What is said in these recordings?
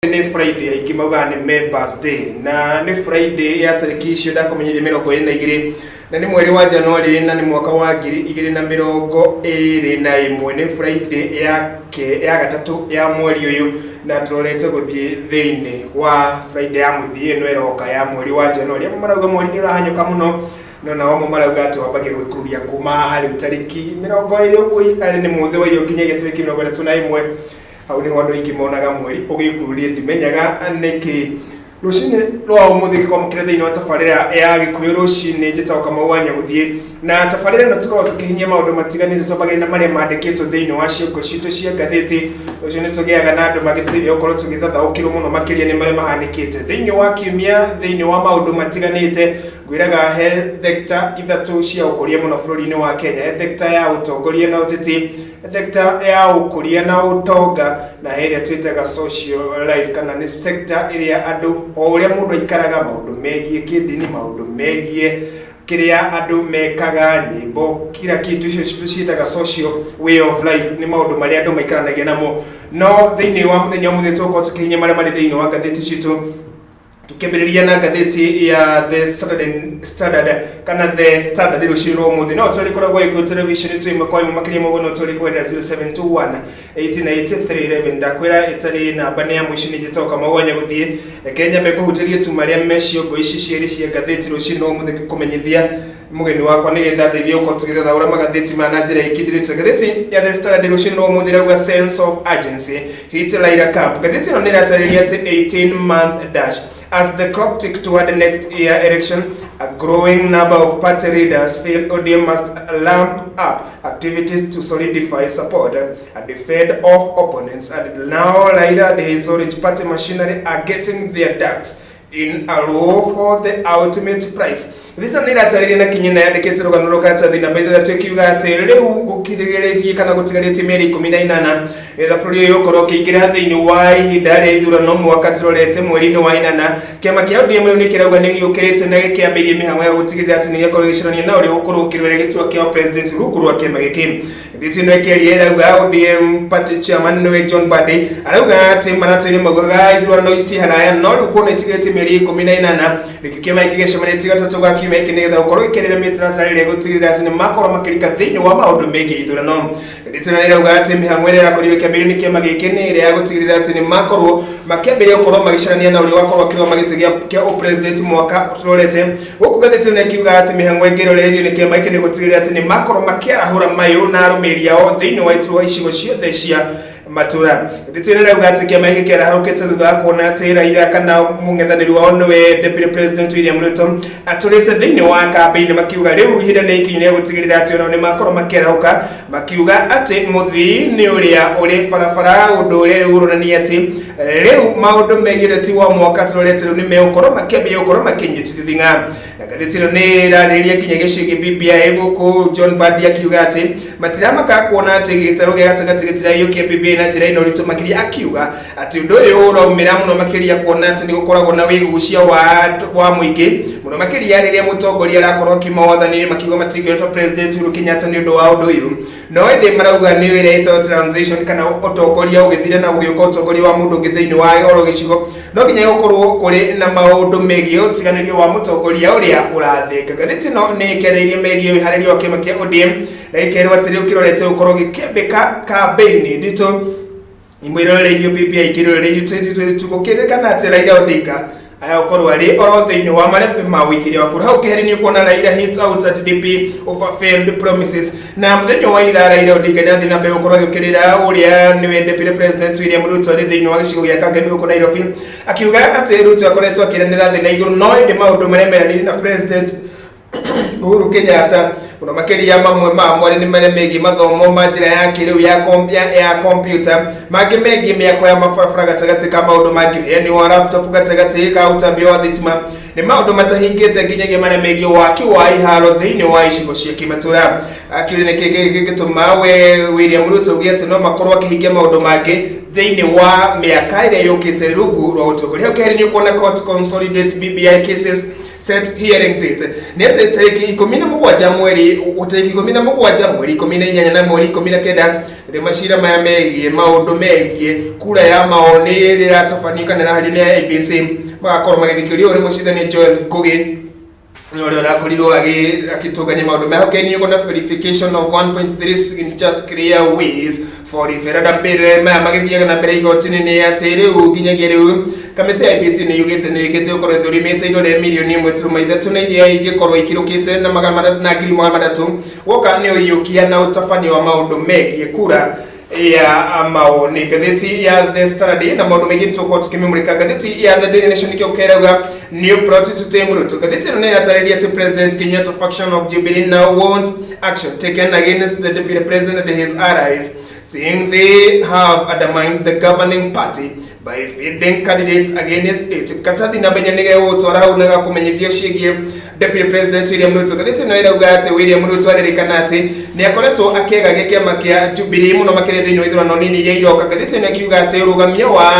Nĩ Friday, aingĩ maugaga nĩ Members Day, na nĩ Friday ya tarĩki icio ndakũmenyithia 22, na nĩ mweri wa Januarĩ, na nĩ mwaka wa 2021. Nĩ Friday ya gatatũ ya mweri ũyũ, na tũrorete gũthiĩ thĩinĩ wa Friday ya mũthia ĩno ĩroka ya mweri wa Januarĩ. Amwe marauga mweri nĩ ũrahanyũka mũno, no nao amwe marauga atĩ wambagia gwĩkururia kuma haha rĩu tarĩki 20 ũguo, arĩ nĩ mũthĩ wa iyo nginyagia tarĩki 31. Hau nĩho andũ aingĩ monaga mweri ũgĩkururia. Ndimenyaga nĩkĩ. Rũcinĩ rwa ũmũthĩ gĩkwamũkĩra thĩinĩ wa tabarĩra ya Gĩkũyũ Rũcinĩ, njĩtagwo Kamau wa Nyagũthiĩ, na tabarĩra ĩno tũkoragwo tũkĩhinyia maũndũ matiganĩte, twambagĩrĩria na marĩa mandĩkĩtwo thĩinĩ wa ciongo citũ cia ngathĩti. Rũciũ nĩ tũgĩaga na andũ magĩtũteithia gũkorwo tũgĩthathaũkĩrwo mũno makĩria nĩ marĩa mahanĩkĩte thĩinĩ wa kiumia thĩinĩ wa maũndũ matiganĩte. Ngwĩraga he thekta ithatũ cia ũkũria mũno bũrũri-inĩ wa Kenya: he thekta ya ũtongoria na ũteti, sector ya ũkũria na ũtonga, na he ĩrĩa twĩtaga social life, kana nĩ sector ĩrĩa andũ o ũrĩa mũndũ aikaraga, maũndũ megiĩ kĩndini, maũndũ megiĩ kĩrĩa andũ mekaga, nyĩmbo, kila kitu. Icio tũciĩtaga social way of life, nĩ maũndũ marĩa andũ maikaranagia namo. No thĩinĩ wa mũthenya ũmũthĩ tũgũkorwo tũkĩhinyia marĩa marĩ thĩinĩ wa ngathĩti citũ, tukĩambĩrĩria na ngathĩti ya The Saturday Standard kana The Standard rũciũ rwa ũmũthĩ. No tũrĩ koragwo ĩkũ television twĩ ĩmwe kwa ĩmwe makĩria mũguo, no tũrĩ kũgerera 0721 188311. Ndakwĩra ĩtarĩ namba nĩ ya mũico. Nĩ njĩtagwo Kamau wa Nyagũthiĩ. Reke nyambe kũhutĩrie tu marĩa me ciongo ici cierĩ cia ngathĩti rũciũ rwa ũmũthĩ, kũmenyithia mũgeni wakwa nĩgetha ndeithie gũkorwo tũgĩthathaũra magathĩti maya na njĩra ĩkindĩrĩte. Ngathĩti ya The Standard rũciũ rwa ũmũthĩ ĩrauga "Sense of urgency hit Raila camp". Ngathĩti ĩno nĩ ĩratarĩria atĩ 18 month dash. As the clock tick toward the next year election, a growing number of party leaders feel ODM must ramp up activities to solidify support and fend off opponents. And now Raila and his Orange Party machinery are getting their ducks in a row for the ultimate prize. Thito nĩ ĩratarĩria na kinyi na yandĩkĩte rũgano rũkaratathi namba 6 ĩkiuga atĩ rĩu gũkirĩrĩtie kana gũtigarĩtie mĩeri 18 nĩgetha bũrũri ũyũ ũkorwo ũkĩingĩra thĩinĩ wa ihinda rĩa ithurano mwaka tũrorete mweri-inĩ wa 8. Kĩama kĩa ODM rĩu nĩ kĩrauga nĩ gĩũkĩrĩte na gĩkĩambĩrĩria mĩhang'o ya gũtigĩrĩra atĩ nĩ gĩakorwo gĩgĩcemania na ũrĩa ũgũkorwo ũkĩrũĩra gĩturwa kĩa president rungu rwa kĩama gĩkĩ. Ngathĩti ĩno ĩkĩaria ĩrauga ODM party chairman nĩwe John Mbadi arauga atĩ maratũire maugaga ithurano ici haraya, no rĩu kuona itigarĩtie mĩeri 18, nĩkĩo kĩama gĩkĩ gĩcemanĩtie gatatũ ga kiumia gĩkĩ nĩgetha gũkorwo gĩkĩarĩria mĩtaratara ĩrĩa ĩgũtigĩrĩra atĩ nĩ makorwo makĩrika thĩinĩ wa maũndũ megiĩ ithurano. Ngathĩti ĩno ĩrauga atĩ mĩhang'o ĩrĩa ĩrakorirwo ĩkĩambĩrĩrio nĩ kĩama gĩkĩ nĩ ĩrĩa ya gũtigĩrĩra atĩ nĩ makorwo makĩambĩrĩria gũkorwo magĩcarania na ũrĩa ũgakorwo akĩrũgama gĩtĩ kĩa ũpresident mwaka tũrorete gũkũ. Ngathĩti ĩno ĩkiuga atĩ mĩhang'o ĩngĩ ĩrorereirio nĩ kĩama gĩkĩ nĩ gũtigĩrĩra atĩ nĩ makorwo makĩarahũra mayũ na arũmĩrĩri ao thĩinĩ wa iturwa icigo ciothe cia matũra. Ngathĩti ĩno ĩrauga atĩ kĩama gĩkĩ kĩarahũkĩte thutha wa kuona atĩ Raila kana mũng'ethanĩri wao nĩwe Deputy President William Ruto atũrĩte thĩinĩ wa kambĩini, makiuga rĩu ihinda nĩ ikinyu rĩa gũtigĩrĩra atĩ onao nĩ makorwo makĩarahũka, makiuga atĩ mũthii nĩ ũrĩa ũrĩ barabara, ũndũ ũrĩa rĩu ũronania atĩ rĩu maũndũ megiĩ ũteti wa mwaka tũrorete rĩu nĩ megũkorwo makĩambia gũkorwo makĩnyitithia thing'a. Na ngathĩti ĩno nĩ ĩrarĩrĩria nginya gĩcigo BBI gũkũ John Mbadi akiuga atĩ matiramaka kuona atĩ gĩtarũ gĩa gatagatĩ gĩtiraiyũkia BBI na njĩra ĩno ũritũ makĩria, akiuga atĩ ũndũ ũyũ ũraumĩra mũno makĩria kuona atĩ nĩ gũkoragwo na wĩgucia wa mũingĩ mũno makĩria rĩrĩa mũtongoria arakorwo akiuma wathani-inĩ. Makiuga matingĩhota President Uhuru Kenyatta nĩ ũndũ wa ũndũ ũyũ, no ĩndĩ marauga nĩ ĩrĩa ĩtagwo transition kana ũtongoria ũgĩthira na gũgĩũka ũtongoria wa mũndũ ũngĩ thĩinĩ wa oro gĩcigo, no nginya gũkorwo kũrĩ na maũndũ megiĩ ũtiganĩria wa mũtongoria ũrĩa ũrathenga. Ngathĩti ĩno nĩ ĩkereirie megiĩ wĩharĩria wa kĩama kĩa ODM na gĩkerwo atĩ rĩu kĩrorete gũkorwo gĩkĩambĩka kambĩini nditũ imwe irorereirio BBI ikĩrorereirio 2022. Gũkĩrĩkana atĩ Raila Odinga aya gũkorwo arĩ oro thĩinĩ wa marebe ma ũikĩria wa kura. Hau keheri nĩ ũkuona "Raila hits out at DP over failed promises". Na mũthenya wa ira Raila Odinga nĩ athiĩ na mbere gũkorwo agĩũkĩrĩra ũrĩa nĩwe Deputy President William Ruto arĩ thĩinĩ wa gĩcigo gĩa Kangemi gũkũ Nairobi, akiuga atĩ Ruto akoretwo akĩranĩra thĩ na igũrũ, no ĩndĩ maũndũ marĩa meranĩire na President Uhuru Kenyatta mũno makĩria mamwe mamo arĩ nĩ marĩa megiĩ mathomo ma njĩra ya kĩrĩu ya kompiuta, mangĩ megiĩ mĩako ya mabarabara, gatagatĩ ka maũndũ mangĩ ũheani wa laptop, gatagatĩ ka ũtambia wa thitima, nĩ maũndũ matahingĩte, nginyagia marĩa megiĩ waki wa iharo thĩinĩ wa icigo cia kĩmatũra. Akiuria nĩkĩ gĩgĩtũma we William Ruto uge atĩ no makorwo akĩhingia maũndũ mangĩ thĩinĩ wa mĩaka ĩrĩa yũkĩte rungu rwa ũtongoria. Hau keheri nĩ ũkuona "Court consolidate BBI cases, set hearing date". Nĩ atĩ tarĩki 17 mweri, tarĩki 17 mweri 18 na mweri 19. Rĩu macira maya megiĩ maũndũ megiĩ kura ya maoni ĩrĩa ĩratabanio kana ĩrahario nĩ IEBC magakorwo magĩthikĩrĩrio. Ũyũ nĩ mũcirithania Joel Ngugi ũrĩa ũrakorirwo agĩtũngania maũndũ maya. Okay, nĩ na verification of 1.3 signatures clear ways for referendum bill. Maya magĩthiaga na mbere igoti-inĩ nĩ atĩ rĩu nginyagia rĩu kamĩtĩ ya IEBC nĩ yugĩte nĩ ĩrĩkĩtie gũkorwo ĩthũrimĩte irore 1.3 milioni na iria ingĩkorwo ikĩrũkĩte na magana na 300,000 woka nĩ ũiyũkia na ũtabania wa maũndũ megiĩ kura ya maoni. Ngathĩti ya The Standard na maũndũ maingĩ tũkorwo tũkĩmĩmũrĩka. Ngathĩti ya The Daily Nation nĩkĩo kĩrauga new plot to tame Ruto. Ngathĩti ĩno nĩ ĩratarĩria atĩ President Kenyatta faction of Jubilee now want action taken against the deputy president and his allies, saying they have undermined the governing party by fielding candidates against it. Katathi na menya nĩ gegũgũtwara hau na gakũmenyithia ciĩgiĩ Deputy President William Ruto. Ngathĩti ĩno ĩrauga atĩ William Ruto arĩrĩkana atĩ nĩ akoretwo akĩegagia kĩama kĩa Jubilee mũno makĩria thĩinĩ wa ithurano nini iria iroka. Ngathĩti ĩno ĩkiuga atĩ ũrũgamio wa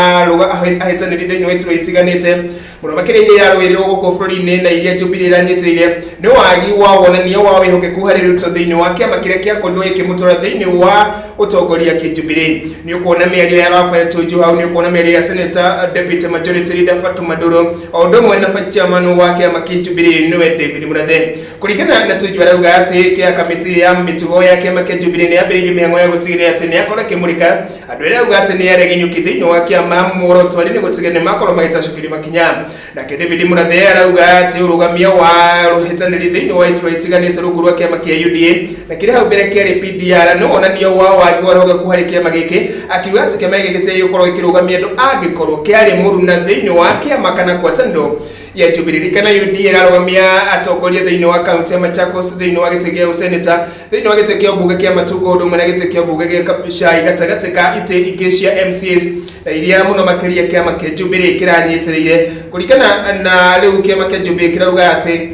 ahĩtanĩri thĩinĩ wa iturwa itiganĩte, mũno makĩria iria irarũĩrĩrwo gũkũ bũrũri-inĩ na iria Jubilee iranyitĩrĩire, nĩ wagi wa wonania wa wĩhokeku harĩ Ruto thĩinĩ wa kĩama kĩrĩa kĩakorirwo gĩkĩmũtwara thĩinĩ wa ũtongoria kĩ Jubilee. Nĩ ũkuona mĩario ya Raphael Tuju hau, nĩ ũkuona mĩario ya Senator Deputy Majority Leader Fatuma Nduru, o ũndũ ũmwe na vice chairman wa kĩama kĩ Jubilee nĩwe David Murathe. Kũringana na Tuju, arauga atĩ kĩa kamĩtĩ ya mĩtugo ya kĩama kĩa Jubilee nĩ yambĩrĩirie mĩhang'o ya gũtigĩrĩra atĩ nĩ yakorwo ĩkĩmũrĩka andũ arĩa arauga atĩ nĩ aregenyũki thĩinĩ wa kĩama. Muoroto arĩ nĩ gũtigĩrĩra nĩ makorwo magĩtacũkĩrio makinya. Nake David Murathe arauga atĩ ũrũgamia wa rũhĩtanĩri thĩinĩ wa iturwa itiganĩte rungu rwa kĩama kĩa UDA na kĩrĩa hau mbere kĩarĩ PDR nĩ wonanio wa wagi wa rũhogeku harĩ kĩama gĩkĩ, akiuga atĩ kĩama gĩkĩ gĩtĩĩ gũkorwo gĩkĩrũgamia andũ angĩkorwo kĩarĩ mũruna thĩinĩ wa kĩama kana ngwatanĩro ya Jubilee. Ririkana UDA ĩrarũgamia atongoria thĩinĩ wa kaunti ya Machakos, thĩinĩ wa gĩtĩ gĩa ũseneta, thĩinĩ wa gĩtĩ kĩa ũmbunge kĩa Matungu, ũndũ ũmwe na gĩtĩ kĩa ũmbunge gĩa Kabuchai, gatagatĩ ka itĩ ingĩ cia MCAs na iria mũno makĩria kĩama kĩa Jubilee kĩranyitĩrĩire. Kũringana na rĩu kĩama kĩa Jubilee kĩrauga atĩ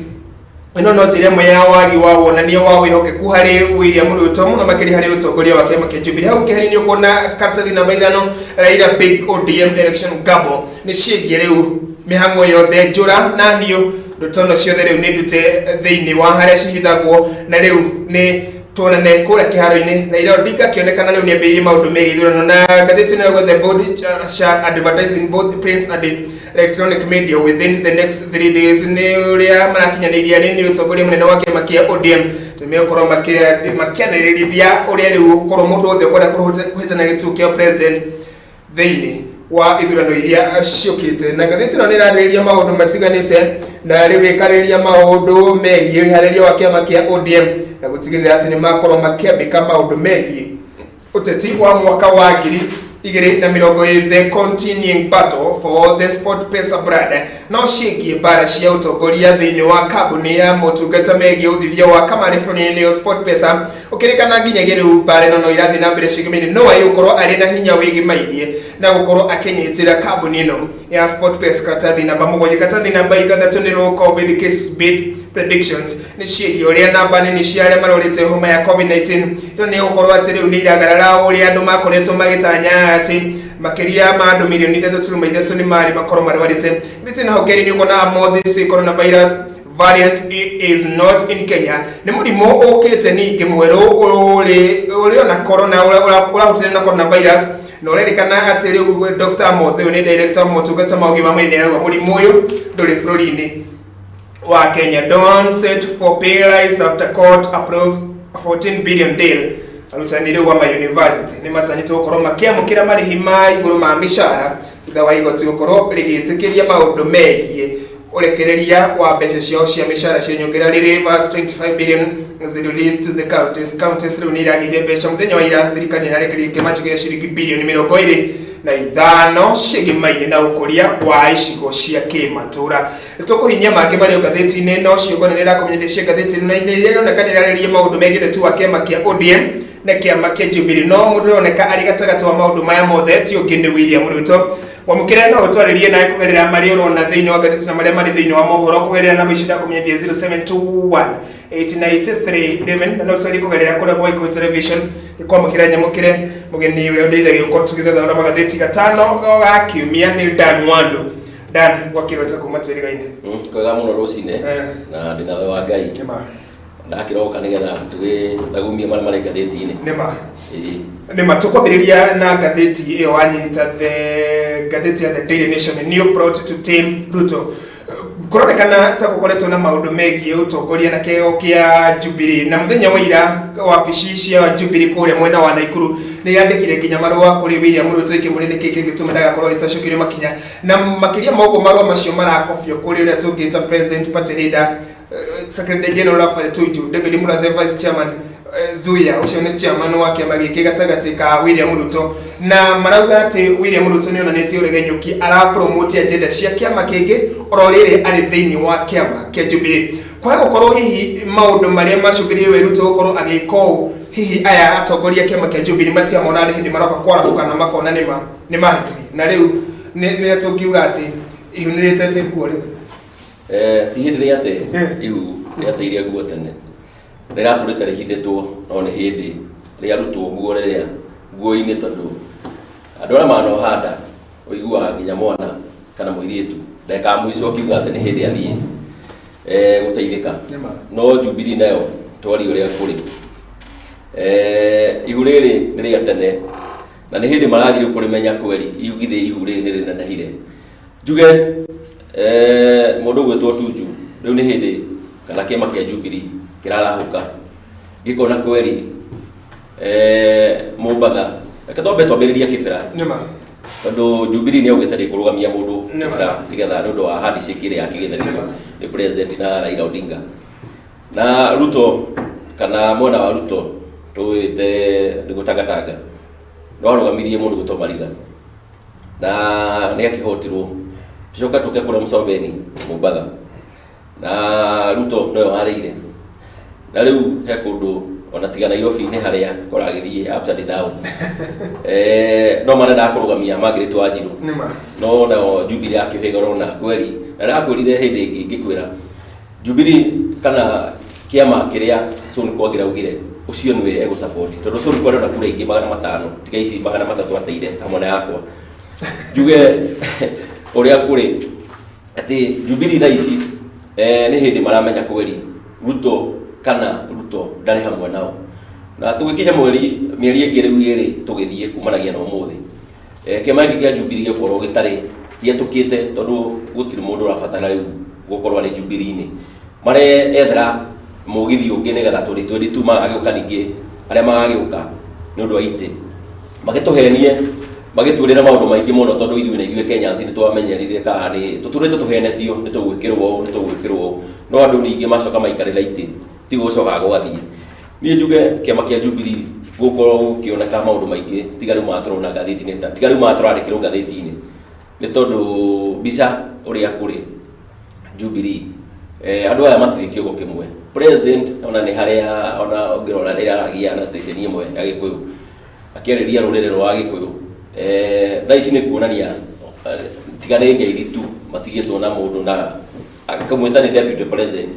ĩno no njĩra ĩmwe ya wagi wa wonania wa wĩhokeku harĩ William Ruto, mũno makĩria harĩ ũtongoria wa kĩama kĩa Jubilee. Hau kĩheri nĩ ũkuona karatathi namba 5, Raila big ODM election gamble. Nĩ ciĩgiĩ rĩu mĩhang'o yothe njũra na hiũ ndotono ciothe rĩu nĩ ndute thĩinĩ wa harĩa cihithagwo, na rĩu nĩ tuonane kũrĩa kĩharo-inĩ. Raila Odinga akĩonekana rĩu nĩ ambĩrĩirie maũndũ megiĩ ithurano. Na ngathĩti ĩno ĩrauga the board shall advertising both prints and electronic media within the next 3 days. Nĩ ũrĩa marakinyanĩirie nĩ ũtongoria mũnene wa kĩama kĩa ODM nĩmeũkorwo makĩanĩrĩrithia ũrĩa rĩu gũkorwo mũndũ wothe ũkwenda kũhĩtana gĩturwa kĩa president thĩinĩ wa ithurano iria ciũkĩte. Na ngathĩti ĩno nĩ ĩrarĩrĩria maũndũ matiganĩte, na rĩu ĩkarĩrĩria maũndũ megiĩ wĩharĩria wa kĩama kĩa ODM na gũtigĩrĩra atĩ nĩ makorwo makĩambĩka maũndũ megiĩ ũteti wa mwaka wa 2020. The continuing battle for the SportPesa brand, no ciĩgiĩ mbara cia ũtongoria thĩinĩ wa kambuni ya motungata megiĩ ũthithia wa kamarĩ bũrũri-inĩ, nĩyo SportPesa. Ũkĩrĩkana nginyagia rĩu mbara ĩno no irathiĩ na mbere cigĩmaine no agĩgũkorwo arĩ na hinya wĩgĩmainie na gũkorwo akĩnyitĩra kambuni ĩno ya SportPesa. Karatathi namba 7. Karatathi namba 6 nĩ low COVID cases beat predictions. Nĩ ciĩgiĩ ũrĩa namba nini cia arĩa marorĩte homa ya COVID-19 ĩno nĩ gũkorwo atĩ rĩu nĩ iragarara ũrĩa andũ makoretwo magĩtanya atĩ makĩria ma andũ 3.3 milioni nĩ marĩ makorwo marwarĩte. Githĩ na hau kerĩ nĩ ũkuona Amothis coronavirus variant is not in Kenya. Nĩ mũrimũ ũkĩte ningĩ mwerũ ũrĩ ona corona ũrahutania na coronavirus, na ũrerĩkana atĩ rĩu Dr. Amoth, ũyũ nĩ director wa motungata ma ũgima wa mwĩrĩ, nĩ arauga mũrimũ ũyũ ndũrĩ bũrũri-inĩ wa Kenya. Don set for pay rise after court approves 14 billion deal. Arutani rĩu wa ma university nĩ matanyĩtwo gũkorwo makĩamũkĩra marĩhi ma igũrũ ma mĩcara thutha wa igoti gũkorwo rĩgĩtĩkĩria maũndũ megiĩ ũrekereria wa mbeca ciao cia mĩcara cia nyongera. Rivers 25 billion is released to the counties. Counties rĩu nĩ iragĩire mbeca. Mũthenya wa ira thirikari nĩ ĩrarekereirie kĩama gĩa ciringi 25 bilioni ciĩgĩmaine na ũkũria wa icigo cia kĩmatũra. Tũkũhinyia mangĩ marĩ o ngathĩti-inĩ ĩno. Ciũngano nĩ ĩrakũmenyithia cia ngathĩti ĩno na nĩ ĩroneka nĩ ĩrarĩrĩria maũndũ megiĩ ũteti wa kĩama kĩa ODM na kĩama kĩa Jubilee, no mũndũ ũroneka arĩ gatagatĩ wa maũndũ maya mothe ti ũngĩ nĩ William Ruto. Wamũkĩre no ũtwarĩrie nawe kũgerera marĩa ũrona thĩinĩ wa ngathĩti na marĩa marĩ thĩinĩ wa mohoro kũgerera namba ici ndakũmenyithia, 0721 893 11, na no twarĩrie kũgerera kũrĩa gwa Gĩkũyũ Television. Kwamũkĩra nyamũkĩre mũgeni ũrĩa ũndeithagia gũkorwo tũgĩthathaũra magathĩti gatano ga kiumia, nĩ Dan Wandu. Dan, gwakĩrwo ta kuma twĩrĩgaine. Kwega mũno rũcinĩ. Na ndĩna we wa Ngai. Nĩma. Ndakĩroka nĩgetha tũgĩthagumie marĩa marĩ ngathĩti-inĩ. Nĩma. Ĩĩ. Nĩma, tũkwambĩrĩria na ngathĩti ĩyo wanyita, the ngathĩti ya The Daily Nation, "New Plot to Tame Ruto". Kũronekana ta gũkoretwo na maũndũ megiĩ ũtongoria na kĩheo kĩa Jubilee, na mũthenya wa ira wabici cia Jubilee kũrĩa mwena wa Naikuru nĩ yandĩkire nginya marũa kũrĩ William Ruto ikĩmũria nĩkĩ kĩngĩtũma ndagakorwo agĩtacokerio makinya. Na makĩria ma ũguo, marũa macio marakobio kũrĩ ũrĩa tũngĩta president, party leader, secretary general Raphael Tuju, David Murathe vice chairman, Zuia ũcio nĩ chairman wa kĩama gĩkĩ gatagatĩ ka William Ruto, na marauga atĩ William Ruto nĩ onanĩtie ũregenyũki, arapromote agenda cia kĩama kĩngĩ oro rĩrĩ arĩ thĩinĩ wa kĩama kĩa Jubilee. Kwaga gũkorwo hihi maũndũ marĩa macũngĩrĩirie Ruto gũkorwo agĩka ũũ, hihi aya atongoria a kĩama kĩa Jubilee matiamona nĩ hĩndĩ maroka kwarahũka na makona nĩma nĩ mahĩtirie, na rĩu nĩ tũngiuga atĩ ihu nĩ rĩtete nguo rĩu? Ti hĩndĩ rĩate ihu rĩateire nguo tene, rĩratũrĩte rĩhithĩtwo, no nĩ hĩndĩ rĩarutwo nguo rĩrĩa nguo-inĩ, tondũ andũ arĩa manohanda ũiguaga nginya mwana kana mũirĩtu ndagĩka ya mũico akiuga atĩ nĩ hĩndĩ athiĩ gũteithĩka. Nĩma. No Jubilee nayo twari ũrĩa kũrĩ, ihu rĩrĩ nĩ rĩa tene na nĩ hĩndĩ marathiĩ kũrĩmenya kweri ihu githĩ ihu rĩrĩ nĩ rĩnenehire. Njuge mũndũ ũgwĩtwo Tuju rĩu nĩ hĩndĩ kana kĩama kĩa Jubilee kĩrarahũka gĩkona kweri Mombatha. Reke twambe twambĩrĩrie Kĩbĩra, Nĩma. tondũ Jubilee nĩ augĩte ndĩkũrũgamia mũndũ Nĩma. Kĩbĩra tigetha nĩ ũndũ wa handshake ĩrĩa yakĩgĩthanĩrio Nĩma. nĩ president na Raila Odinga na Ruto, kana mwena wa Ruto tũwĩte nĩ gũtangatanga no arũgamirie mũndũ gwĩtwo Mariga na nĩ akĩhotirwo. Tũcoka tũke kũrĩa Mũcomeni Mombatha, na Ruto nowe warĩire, na rĩu he kũndũ ona tiga Nairobi nĩ harĩa kũragĩthiĩ ups and down, no marendaga kũrũgamia Margaret Wanjiru. Nĩma. No nao Jubilee akĩhĩga ũrona kweri, na ndakwĩrire hĩndĩ ĩngĩ ngĩkwĩra Jubilee kana kĩama kĩrĩa Sonko angĩraugire ũcio nĩwe egũsupport, tondũ Sonko arona kura ingĩ 500 tiga ici 300 ateire hamwe na yakwa. Njuge ũrĩa kũrĩ atĩ Jubilee thaa ici nĩ hĩndĩ maramenya kweri Ruto kana Ruto ndarĩ hamwe nao, na tũgĩkinya mweri mĩeri ĩngĩ rĩu ĩrĩ tũgĩthiĩ kumanagia na ũmũthĩ, kĩama gĩkĩ kĩa Jubilee gĩgũkorwo gĩtarĩ gĩetũkĩte, tondũ gũtirĩ mũndũ ũrabatara rĩu gũkorwo arĩ Jubilee-inĩ. Marethera mũgithi ũngĩ nĩgetha 2022 magagĩũka ningĩ, arĩa magagĩũka nĩ ũndũ wa itĩ magĩtũhenie, magĩtwĩrĩra maũndũ maingĩ mũno, tondũ ithuĩ na ithuĩ Kenyans nĩ twamenyerire kana nĩ tũtũrĩte tũhenetio nĩ tũgwĩkĩrwo ũũ, nĩ tũgwĩkĩrwo ũũ, no andũ ningĩ macoka maikarĩra itĩ ti gũcokaga gũgathiĩ. Niĩ njuge kĩama kĩa Jubilee gũkorwo gũkĩoneka maũndũ maingĩ tiga rĩu maya tũrona ngathĩti-inĩ, tiga rĩu maya tũrandĩkĩrwo ngathĩti-inĩ, nĩ tondũ mbica ũrĩa kũrĩ Jubilee, andũ aya matirĩ kĩongo kĩmwe. President ona nĩ harĩa ona ũngĩrora rĩrĩa aragia na station ĩmwe ya Gĩkũyũ akĩarĩria rũrĩrĩ rwa Gĩkũyũ, thaa ici nĩ kuonania tiga nĩ ngeithi tu matigĩtwo na mũndũ na akamwĩta nĩ deputy president.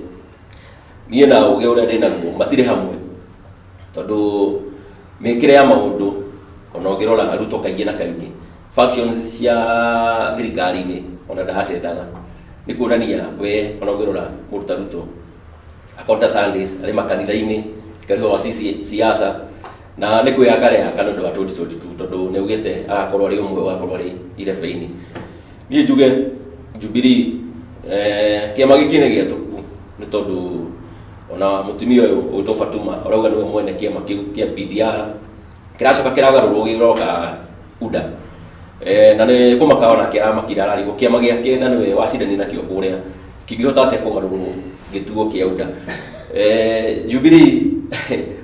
Niĩ na ũgĩ ũrĩa ndĩ naguo matirĩ hamwe, tondũ mĩkĩre ya maũndũ ona ũngĩrora Ruto kaingĩ na kaingĩ factions cia thirikari-inĩ ona ndahatendaga, nĩ kuonania we ona ũngĩrora mũndũ ta Ruto akonta Sundays arĩ makanitha-inĩ karĩho wa siasa na nĩ kwĩyaka areyaka nĩ ũndũ wa 2022, tondũ nĩ augĩte agakorwo arĩ ũmwe ũgakorwo arĩ irebe-inĩ. Niĩ njuge Jubilee, kĩama gĩkĩ nĩ gĩatũku, nĩ tondũ ona mũtumia ũyũ ũgwĩtwo Fatuma ũrauga nĩwe mwene kĩama kĩu kĩa PDR kĩracoka kĩragarũrwo gĩroka UDA, na nĩ kũmaka onake aramakire, ararigwo kĩama gĩake na nĩwe wacindanire nakĩo kũrĩa kĩngĩhota atĩa kũgarũrwo gĩtuo kĩa UDA. Jubilee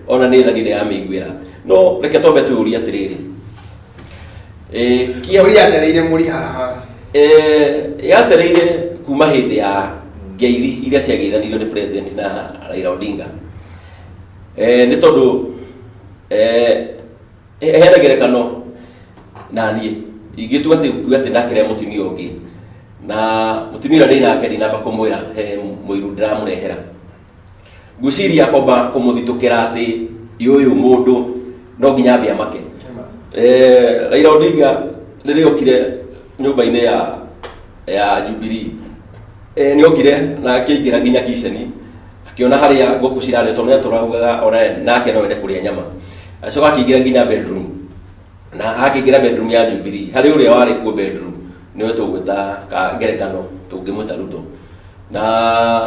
ona nĩ thani ndĩramĩiguĩra, no reke twambe twĩyũrie atĩrĩrĩ, kĩa Mũri yatereire mũri haha. Yatereire kuma hĩndĩ ya ngeithi iria ciageithanirio nĩ president na Raila Odinga, nĩ tondũ hena ngerekano na niĩ ingĩtua atĩ kuga atĩ ndakĩrĩa mũtumia ũngĩ na mũtumia ũrĩa ndĩ nake ndinamba kũmwĩra he mũiru ndĩramũrehera, ngwĩciria kwamba kũmũthitũkĩra atĩ ũyũ mũndũ no nginya ambe amake. Raila Odinga rĩrĩa okire nyũmba-inĩ ya Jubilee, nĩ okire na akĩingĩra nginya kitchen. Akĩona harĩa ngũkũ cirarĩo, tondũ nĩatũraugaga ona nake no ende kũrĩa nyama. Acoka akĩingĩra nginya bedroom, na akĩingĩra bedroom ya Jubilee, harĩ ũrĩa warĩ kuo bedroom, nĩwe tũgwĩta ka ngerekano tũngĩmwĩta Ruto. Na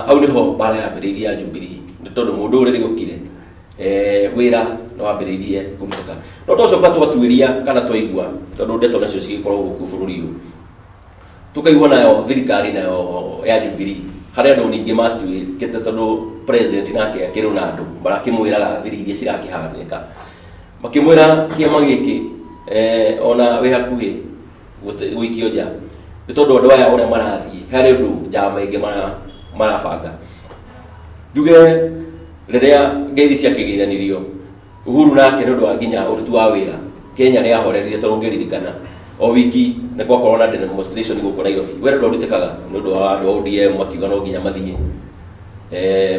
hau nĩho mbara yambĩrĩirie ya Jubilee, nĩ tondũ mũndũ ũyũ rĩrĩa okire, wĩra nĩ wambĩrĩirie kũrutĩka. No twacoka twatuĩria kana twaigua, tondũ ndeto nacio cigĩkoragwo gũkũ bũrũri ũyũ, tukaigua nayo thirikari nayo ya Jubilee harĩ andũ ningĩ matuĩkĩte, tondũ president nake akĩrĩ na andũ marakĩmwĩraga thiri iria cirakĩhanĩka, makĩmwĩra kĩama gĩkĩ ona wĩ hakuhĩ gũikio nja, nĩ tondũ andũ aya ũrĩa marathiĩ harĩ ũndũ njama ĩngĩ marabanga. Njuge rĩrĩa ngeithi ciakĩgeithanirio, Uhuru nake nĩ ũndũ wa nginya ũruti wa wĩra Kenya nĩ ahorerire, tondũ ũngĩririkana o wiki nĩ gwakorwo na demonstration gũkũ Nairobi, wĩra ndwarutĩkaga nĩ ũndũ wa andũ a ODM makiuga no nginya mathiĩ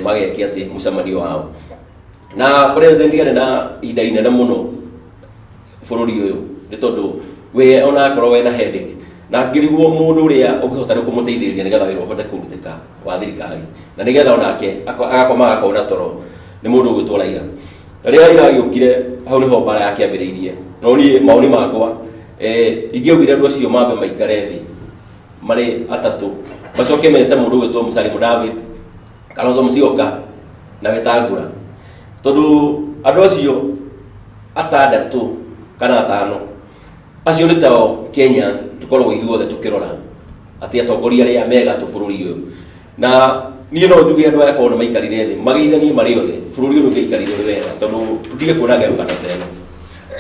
mageke atĩ mũcemanio wao. Na president arĩ na ihinda inene mũno bũrũri ũyũ, nĩ tondũ we ona akorwo wena headache na ngĩrigwo mũndũ ũrĩa ũngĩhota rĩu kũmũteithĩrĩria nĩgetha wĩra ũhote kũrutĩka wa thirikari, na nĩgetha onake agakoma agakorwo na toro, nĩ mũndũ ũgwĩtwo Raila. Na rĩrĩa Raila agĩũkire, hau nĩho mbara yakĩambĩrĩirie. No niĩ mawoni makwa, ingĩaugire andũ acio mambe maikare thĩ marĩ atatũ, macoke mete mũndũ ũgwĩtwo Musalia Mudavadi, Kalonzo Musyoka na Wetangula, tondũ andũ acio atandatũ kana atano acio nĩ tao Kenyans tũkoragwo ithuothe tũkĩrora atĩ atongoria arĩa mega tũ bũrũri ũyũ. Na niĩ no njuge andũ aya korwo nĩ maikarire thĩ mageithanie marĩ othe, bũrũri ũyũ ũngĩaikarire ũrĩ wega, tondũ tũtige kuona ngerũkano ta ĩno.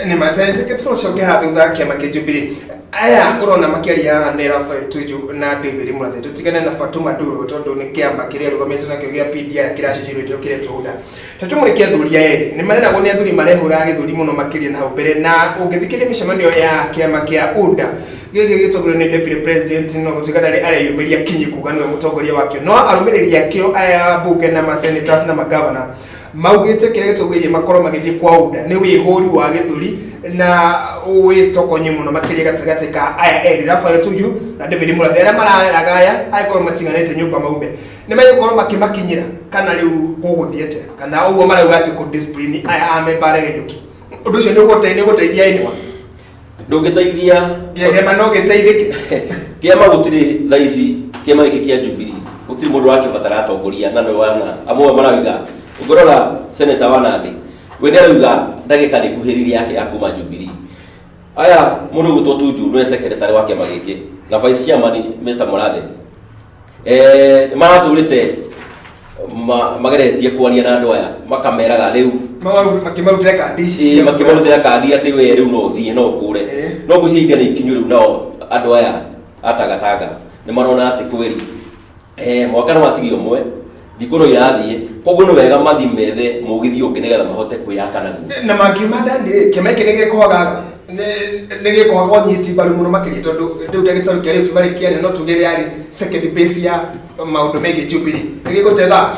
Nĩ matete tũcoke haha thutha kĩama kĩa Jubilee. Aya ũrona makĩaria haha nĩ Raphael Tuju na David Murathe. Tũtigane na Fatuma Duro, tondũ nĩ kĩama kĩrĩa arũgamĩte nakĩo gĩa PDR kĩracenjirio kĩretwo UDA. Tũmũrĩke athuri aya erĩ nĩ mareragwo nĩ athuri marehũraga gĩthũri mũno makĩria na hau mbere. Na ũngĩthikĩrĩria mĩcemanio ya kĩama kĩa UDA gĩkĩ gĩtongorio nĩ deputy president, no gũtuĩka ndarĩ areyumĩria kinyi kuga nĩwe mũtongoria wakĩo, no arũmĩrĩri akĩo aya mbunge na ma senators na magavana maugĩte kĩrĩa gĩtongoreirie makorwo magĩthiĩ kwa UDA nĩ wĩhũri wa gĩthũri na wĩtokonyi mũno makĩria gatagatĩ ka aya erĩ, Raphael Tuju na David Murathe, arĩa mareraga aya angĩkorwo matiganĩte nyũmba maume nĩ megũkorwo makĩmakinyĩra, kana rĩu gũgũthiĩ atĩa, kana ũguo marauga atĩ kũ discipline aya a memba aregenyũki, ũndũ ũcio nĩ ũgũteithia anyone? Ndũngĩteithia. Kĩama no gĩteithĩke? Kĩama gũtirĩ thaa ici, kĩama gĩkĩ kĩa Jubilee gũtirĩ mũndũ ũrakĩbatara atongoria, na nĩ wana amwe marauga, ũngĩrora seneta wa Nandi, we nĩ arauga ndagĩka nĩ kuhĩrĩria yake ya kuma Jubilee. Aya mũndũ ũgwĩtwo Tuju nĩwe secretary wa kĩama gĩkĩ na vice chairman Mr Murathe, maratũrĩte mageretie kwaria na andũ aya, makameraga rĩu Makĩmarutĩra kandi ici cia makĩmarutĩra kandi atĩ we rĩu no ũthiĩ no ũkũre. No ngwĩciria ihinda nĩ ikinyu rĩu, nao andũ aya a Tangatanga nĩ marona atĩ kweri mwaka nĩ watigio ũmwe, thikũ no irathiĩ, koguo nĩ wega mathi methe mũgithi ũngĩ nĩgetha mahote kwĩyaka naguo. Na mangiuma ndani rĩ, kĩama gĩkĩ nĩ gĩkwaga nĩ gĩkwaga ũnyiti mbaru mũno makĩria, tondũ rĩu ta gĩtarũ kĩa Rift Valley kĩarĩ, no tuge rĩarĩ second base ya maũndũ megiĩ Jubilee, nĩ gĩgũte thaa?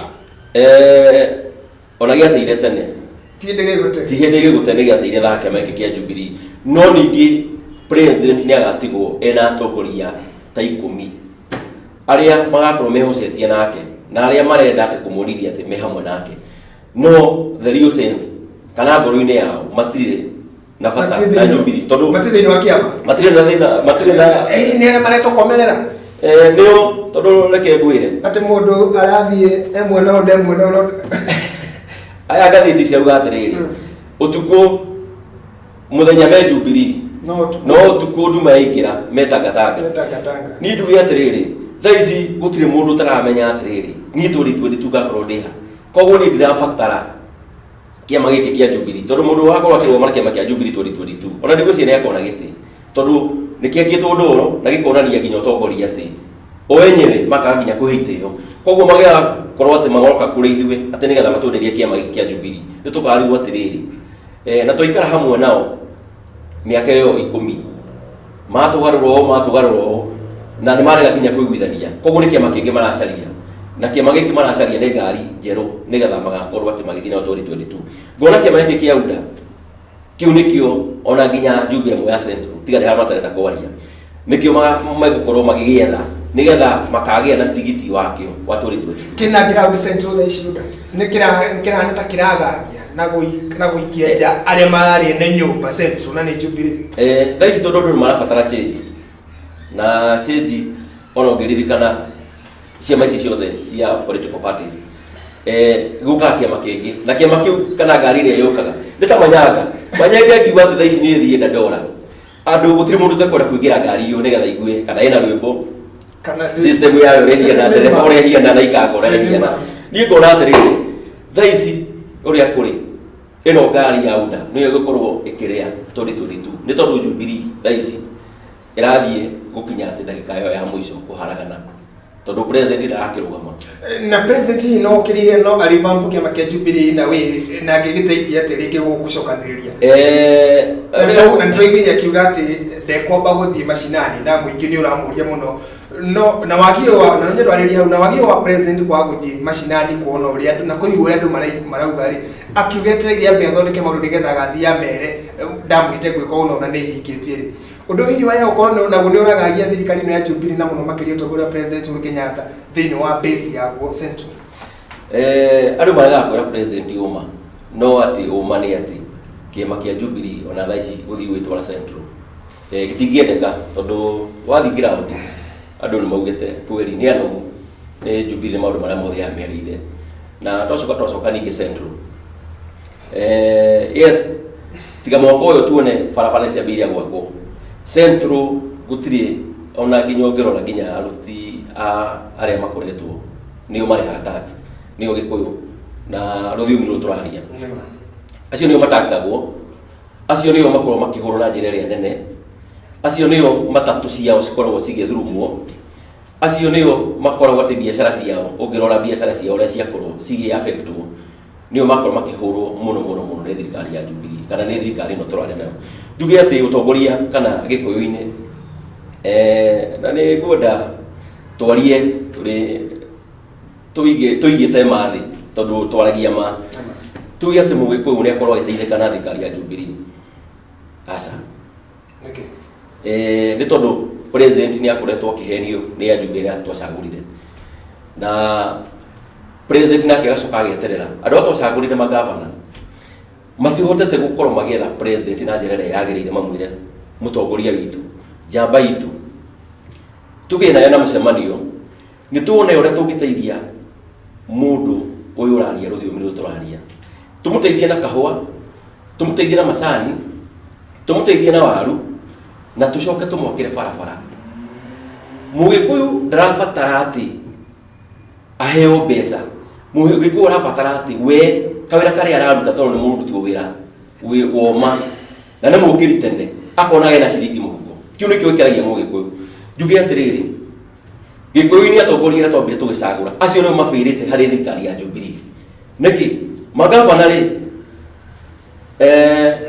Ona gĩateire tene. Ti hĩndĩ gĩgũte. Ti hĩndĩ gĩgũte, nĩ gĩateire thaa kĩama gĩkĩ kĩa Jubilee. No ningĩ president nĩ agatigwo ena atongoria ta 10 arĩa magakorwo mehocetie nake na arĩa marenda atĩ kũmuonithia atĩ me hamwe nake, no the real sense kana ngoro-inĩ yao matirĩ na bata na Jubilee, tondũ matirĩ thĩinĩ wa kĩama. Matirĩ na thĩna, matirĩ na Nĩ arĩa maretokomerera. Nĩo, tondũ reke ngwĩre, atĩ mũndũ arathiĩ e mwena ũyũ na e mwena ũyũ Aya ngathĩti ciauga atĩrĩrĩ, ũtukũ mũthenya me Jubilee, no ũtukũ no ũtukũ nduma yaingĩra me Tangatanga. Tangatanga. Niĩ njuge atĩrĩrĩ, thaa ici gũtirĩ mũndũ ũtaramenya atĩrĩrĩ, niĩ 2022 ngakorwo ndĩ ha. Koguo niĩ ndirabatara kĩama gĩkĩ kĩa Jubilee, tondũ mũndũ wakorwo akĩrũgama na kĩama kĩa Jubilee 2022, ona ndigwĩciria nĩ akona gĩtĩ, tondũ nĩ kĩakĩtwo ndũro na gĩkonania nginya ũtongoria atĩ o enyewe makaga nginya kũhe itĩo. Koguo magĩakorwo atĩ magoka kũrĩ ithuĩ atĩ nĩgetha matwenderie kĩama gĩkĩ kĩa Jubilee, nĩ tũkarigwo atĩrĩrĩ, na twaikara hamwe nao mĩaka ĩyo 10, matũgarũra ũũ, matũgarũra ũũ, na nĩ marega nginya kũiguithania. Koguo nĩ kĩama kĩngĩ maracaria, na kĩama gĩkĩ maracaria nĩ ngari njerũ nĩgetha magakorwo atĩ magĩthiĩ nao 2022. Ngona kĩama gĩkĩ kĩa UDA kĩu nĩkĩo ona nginya njumbe ĩmwe ya Central, tiga nĩ harĩa matarenda kwaria, nĩkĩo megũkorwo magĩgĩetha. Nĩgetha makagĩa na tigiti wakĩo wa 2022. Kĩna ground Central thaa ici UDA nĩ kĩrahana ta kĩragagia na gũikia nja arĩa mararĩ ene nyũmba Central na nĩ Jubilee. Thaa ici tondũ andũ nĩ marabatara change, na change ona ũngĩririkana ciama ici ciothe cia political parties, gũkaga kĩama kĩngĩ na kĩama kĩu kana ngari ĩrĩa yũkaga nĩ ta manyanga manyanga ĩngiuga atĩ thaa ici nĩ ĩthiĩ Dandora, andũ gũtirĩ mũndũ ũtekwenda kũingĩra ngari ĩyo nĩgetha igue kana ĩna rwĩmbo, kana system yayo ũrĩa ĩhiana, ndereba ũrĩa ĩhiana na ikanga ũrĩa ĩhiana. Niĩ ngona atĩrĩrĩ, thaa ici ũrĩa kũrĩ, ĩno ngari ya UDA nĩyo ĩgũkorwo ĩkĩrĩa 2022, nĩ tondũ Jubilee thaa ici ĩrathiĩ gũkinya atĩ ndagĩka ĩyo ya mũico kũharagana, tondũ president ndarakĩrũgama. Na president hihi no kĩrire no arevamp kĩama kĩa Jubilee na wĩ na angĩgĩteithia atĩ rĩngĩ gũgũcokanĩrĩria? Na nĩtũraiguire akiuga atĩ ndekwamba gũthiĩ macinani na mũingĩ nĩ ũramũria mũno, no na wagi wa na nĩ ndwarĩria hau na wagi wa president kwaga gũthiĩ macinani kuona ũrĩa andũ na kũigua ũrĩa andũ marauga rĩ, akiuga etereire ambe athondeke maũndũ nĩgetha agathiĩ amere ndamwĩte gwĩka ũũ na nĩ hingĩtie rĩ. Ũndũ hihi wa gũkorwo naguo nĩ ũragagia thirikari ĩno ya Jubilee na mũno makĩria ũtongoria wa President Uhuru Kenyatta thĩinĩ wa base yaguo Central? Andũ maregaga kwĩra president ũma, no atĩ ũma nĩ atĩ kĩama kĩa Jubilee ona thaa ici gũthiĩ gwĩtwara Central gĩtingĩendeka, tondũ wathiĩ ground andũ nĩ maugĩte kweri nĩ anogu nĩ Jubilee nĩ maũndũ marĩa mothe yamerĩire. Na twacoka ningĩ Central, yes, tiga mwaka ũyũ tuone barabara nĩ ciambĩrĩria gwakwo Central, gũtirĩ ona nginya ũngĩrora nginya aruti a arĩa makoretwo nĩo marĩhaga tax nĩo Gĩkũyũ na rũthiomi rũrũ tũraria, acio nĩo mataxagwo, acio nĩo makoragwo makĩhũrwo na njĩra ĩrĩa nene, acio nĩo matatũ ciao cikoragwo cigĩthurumwo, acio nĩo makoragwo atĩ biacara ciao, ũngĩrora biacara ciao ũrĩa ciakorwo cigĩ affectwo, nĩo makorwo makĩhũrwo mũno mũno mũno nĩ thirikari ya Jubilee kana nĩ thirikari ĩno tũrarĩ nayo. Njuge atĩ ũtongoria kana Gĩkũyũ-inĩ, na nĩ ngwenda twarie tũrĩ tũigĩte ma thĩ, tondũ twaragia ma, tuge atĩ Mũgĩkũyũ nĩ akorwo agĩteithĩka na thirikari ya Jubilee, aca. Nĩ tondũ president nĩ akoretwo akĩhenio nĩ ajumbe arĩa twacagũrire, na president nake agacoka ageterera andũ arĩa twacagũrire magavana matihotete gũkorwo magĩetha president na njĩra ĩrĩa yagĩrĩire, mamwĩre mũtongoria witũ, njamba itũ, tũgĩe nayo na mũcemanio nĩ tuone ũrĩa tũngĩteithia mũndũ ũyũ ũraria rũthiomi rũrũ tũraria, tũmũteithie na kahũa, tũmũteithie na macani, tũmũteithie na waru, na tũcoke tũmwakĩre barabara. Mũgĩkũyũ ndarabatara atĩ aheo mbeca, Mũgĩkũyũ arabatara atĩ we kawĩra karĩa araruta, tondũ nĩ mũruti wĩra wĩ woma na nĩ mũkĩri tene, akona ena ciringi mũhuko. Kĩu nĩkĩo gĩkeragia Mũgĩkũyũ. Njuge atĩrĩrĩ, Gĩkũyũ-inĩ atongoria arĩa twambire tũgĩcagũra, acio nĩo mabĩrĩte harĩ thirikari ya Jubilee. Nĩkĩ magavana rĩ,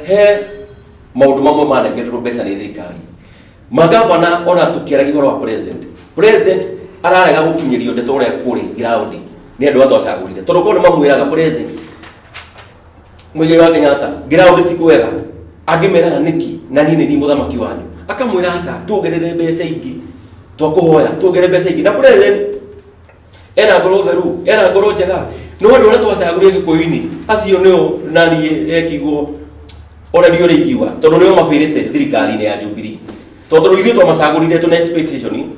he maũndũ mamwe manengeretwo mbeca nĩ thirikari magavana, ona tũkĩaragia ũhoro wa president, president ararega gũkinyĩrio ndeto ũrĩa kũrĩ ground nĩ andũ atwacagũrire, tondũ korwo nĩ mamwĩraga president Muigai wa Kenyatta ground ti kwega, angĩmeraga nĩkĩ na niĩ nĩ niĩ mũthamaki wanyu, akamwĩra aca, tuongerere mbeca ingĩ, twakũhoya tuongerere mbeca ingĩ. Na president ena ngoro theru, ena ngoro njega, no andũ arĩa twacagũrire Gĩkũyũ-inĩ acio nĩo na niĩ ekiguo ona ndiũ ũrĩa ingiuga, tondũ nĩo mabĩrĩte thirikari-inĩ ya Jubilee, tondũ ithuĩ twamacagũrire tũna expectation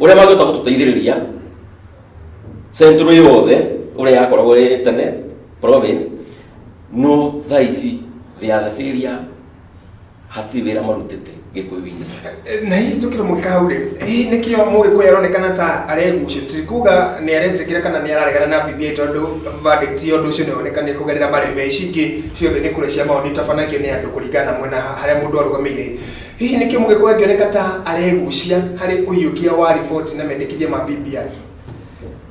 ũrĩa mangĩhota gũtũteithĩrĩria Central yothe ũrĩa yakoragwo ĩrĩ tene province. No thaa ici they are the failure, hatirĩ wĩra marutĩte Gĩkũyũ-inĩ. Na hihi tũkĩrĩ mũgĩka hau rĩ, hihi nĩkĩo Mũgĩkũyũ aronekana ta aregucia, tikuga nĩ aretĩkĩra kana nĩ araregana na BBI, tondũ verdict ya ũndũ ũcio nĩ yonekane kũgerera marebe ici ingĩ ciothe nĩ kũrĩa cia maoni itabanagio nĩ andũ kũringana na mwena harĩa mũndũ arũgamĩire. Hihi nĩkĩo Mũgĩkũyũ angĩoneka ta aregucia harĩ ũiyũkia wa riboti na mendekithia ma BBI?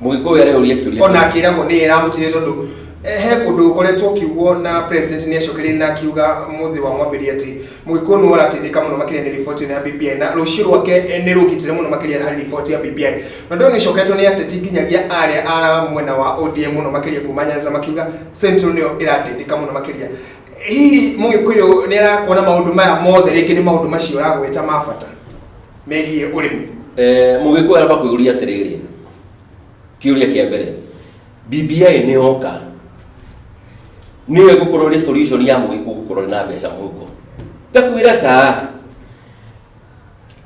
Mũgĩkũyũ areyũria kĩũria. Ona akĩragwo nĩ ĩramũteithia, tondũ he kũndũ gũkoretwo ũkiugwo na president nĩ acokereire na akiuga mũthĩ wa mwambĩrĩria atĩ Mũgĩkũyũ nĩwe ũrateithĩka mũno makĩria nĩ riboti ĩno ya BBI, na rũciũ rwake nĩ rũgitĩre mũno makĩria harĩ riboti ya BBI. Na ũndũ ũyũ nĩ ũcoketwo nĩ ateti nginyagia arĩa a mwena wa ODM mũno makĩria kuma Nyanza, makiuga Central nĩyo ĩrateithĩka mũno makĩria. Hihi Mũgĩkũyũ nĩ arakuona maũndũ maya mothe rĩngĩ nĩ maũndũ macio ũragweta ma bata? Megiĩ ũrĩmi. Mũgĩkũyũ aramba kwĩyũria atĩrĩrĩ, kĩũria kĩa mbere, BBI nĩ yoka nĩyo ĩgũkorwo ĩrĩ solution ya mũgĩkũyũ gũkorwo na mbeca mũhuko? Ngakwĩra ca,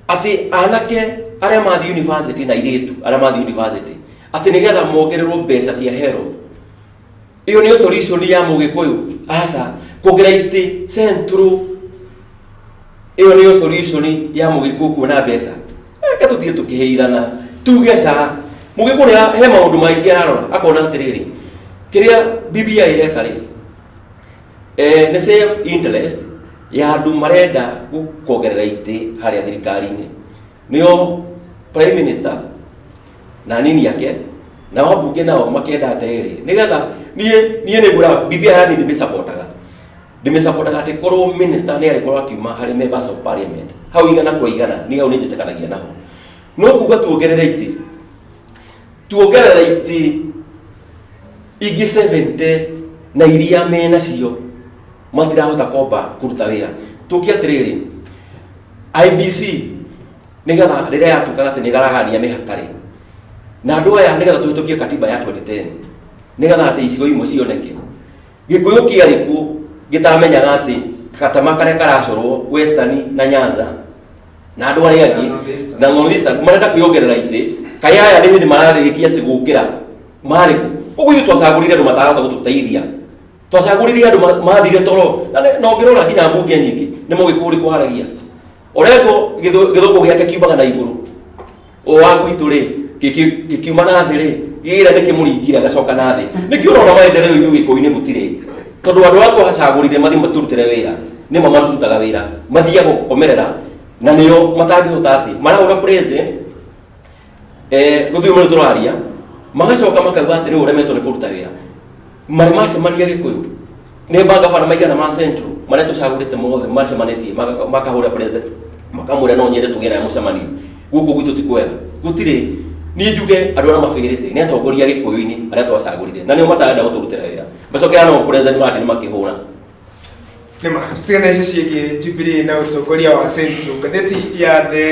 atĩ anake arĩa mathiĩ university na airĩtu arĩa mathiĩ university atĩ nĩgetha mongererwo mbeca cia HELB, ĩyo nĩyo solution ya mũgĩkũyũ? Aca. Kuongerera itĩ central, ĩyo nĩyo solution ya mũgĩkũyũ kuona mbeca? Reke tũtige tũkĩhĩirana, tuge ca. Mũgĩkũyũ nĩ he maũndũ maingĩ ararora, akona atĩrĩrĩ, kĩrĩa BBI ĩreka rĩ, nĩ self interest ya andũ marenda kuongerera itĩ harĩa thirikari-inĩ, nĩo prime minister na nini yake, nao ambunge nao makenda atĩrĩrĩ, nĩgetha niĩ nĩ ngwĩra BBI yani ndĩmĩcapotaga, ndĩmĩcapotaga atĩ korwo minister nĩ arĩkorwo akiuma harĩ members of parliament hau 100%, niĩ hau nĩ njĩtĩkanagia naho. No kuga tuongerere itĩ, tuongerere itĩ ingĩ 70 na iria menacio matirahota komba kũruta wĩra. Tũke atĩrĩrĩ, IBC nĩgetha rĩrĩa yatuĩkaga atĩ nĩ ĩgaragania mĩhaka rĩ, na andũ aya nĩgetha tũhĩtũkie katiba ya 2010, nĩgetha atĩ icigo imwe cioneke, Gĩkũyũ kĩarĩ kuo gĩtamenyaga atĩ gatama karĩa karacorwo Western na Nyanza na andũ arĩa angĩ Northeastern. Na Northeastern marenda kwĩongerera itĩ, kaĩ aya nĩ hĩndĩ mararĩkia atĩ gũkĩra marĩ kũ? Koguo ithuĩ twacagũrire andũ matarahota gũtũteithia, twacagũrire andũ mathire toro na na ũngĩrora nginya mbunge nyingĩ nĩ mũgĩkũyũ ũrĩkũ waragia? Orengo gĩthũngũ gĩake kiumaga na igũrũ, o wa gwitũ rĩ gĩkiuma na thĩ rĩ, gĩra nĩ kĩmũringire agacoka na thĩ. Nĩkĩo ũrona maendeleo ithuĩ gĩkũyũ-inĩ gũtirĩ, tondũ andũ arĩa twacagũrire mathiĩ matũrutĩre wĩra nĩmo matũrutaga wĩra, mathiaga gũkomerera na nĩo matangĩhota atĩ marahũra president rũthiomi rũrũ tũraria, magacoka makauga atĩ rĩu ũremetwo nĩ kũruta wĩra. Marĩ macemania gĩkũyũ nĩ mangabana maigana ma central marĩa tũcagũrĩte mothe macemanĩtie makahũra president makamwĩra no nyende tũgĩe naye mũcemanio, gũkũ gwitũ ti kwega, gũtirĩ. Niĩ njuge andũ arĩa mabĩrĩte nĩ atongoria gĩkũyũ-inĩ arĩa twacagũrire na nĩo matarenda gũtũrutĩra wĩra, macokera no president Martin makĩhũra. Nĩma ciana icio ciĩgiĩ Jubilee na ũtongoria wa Central, ngathĩti ya The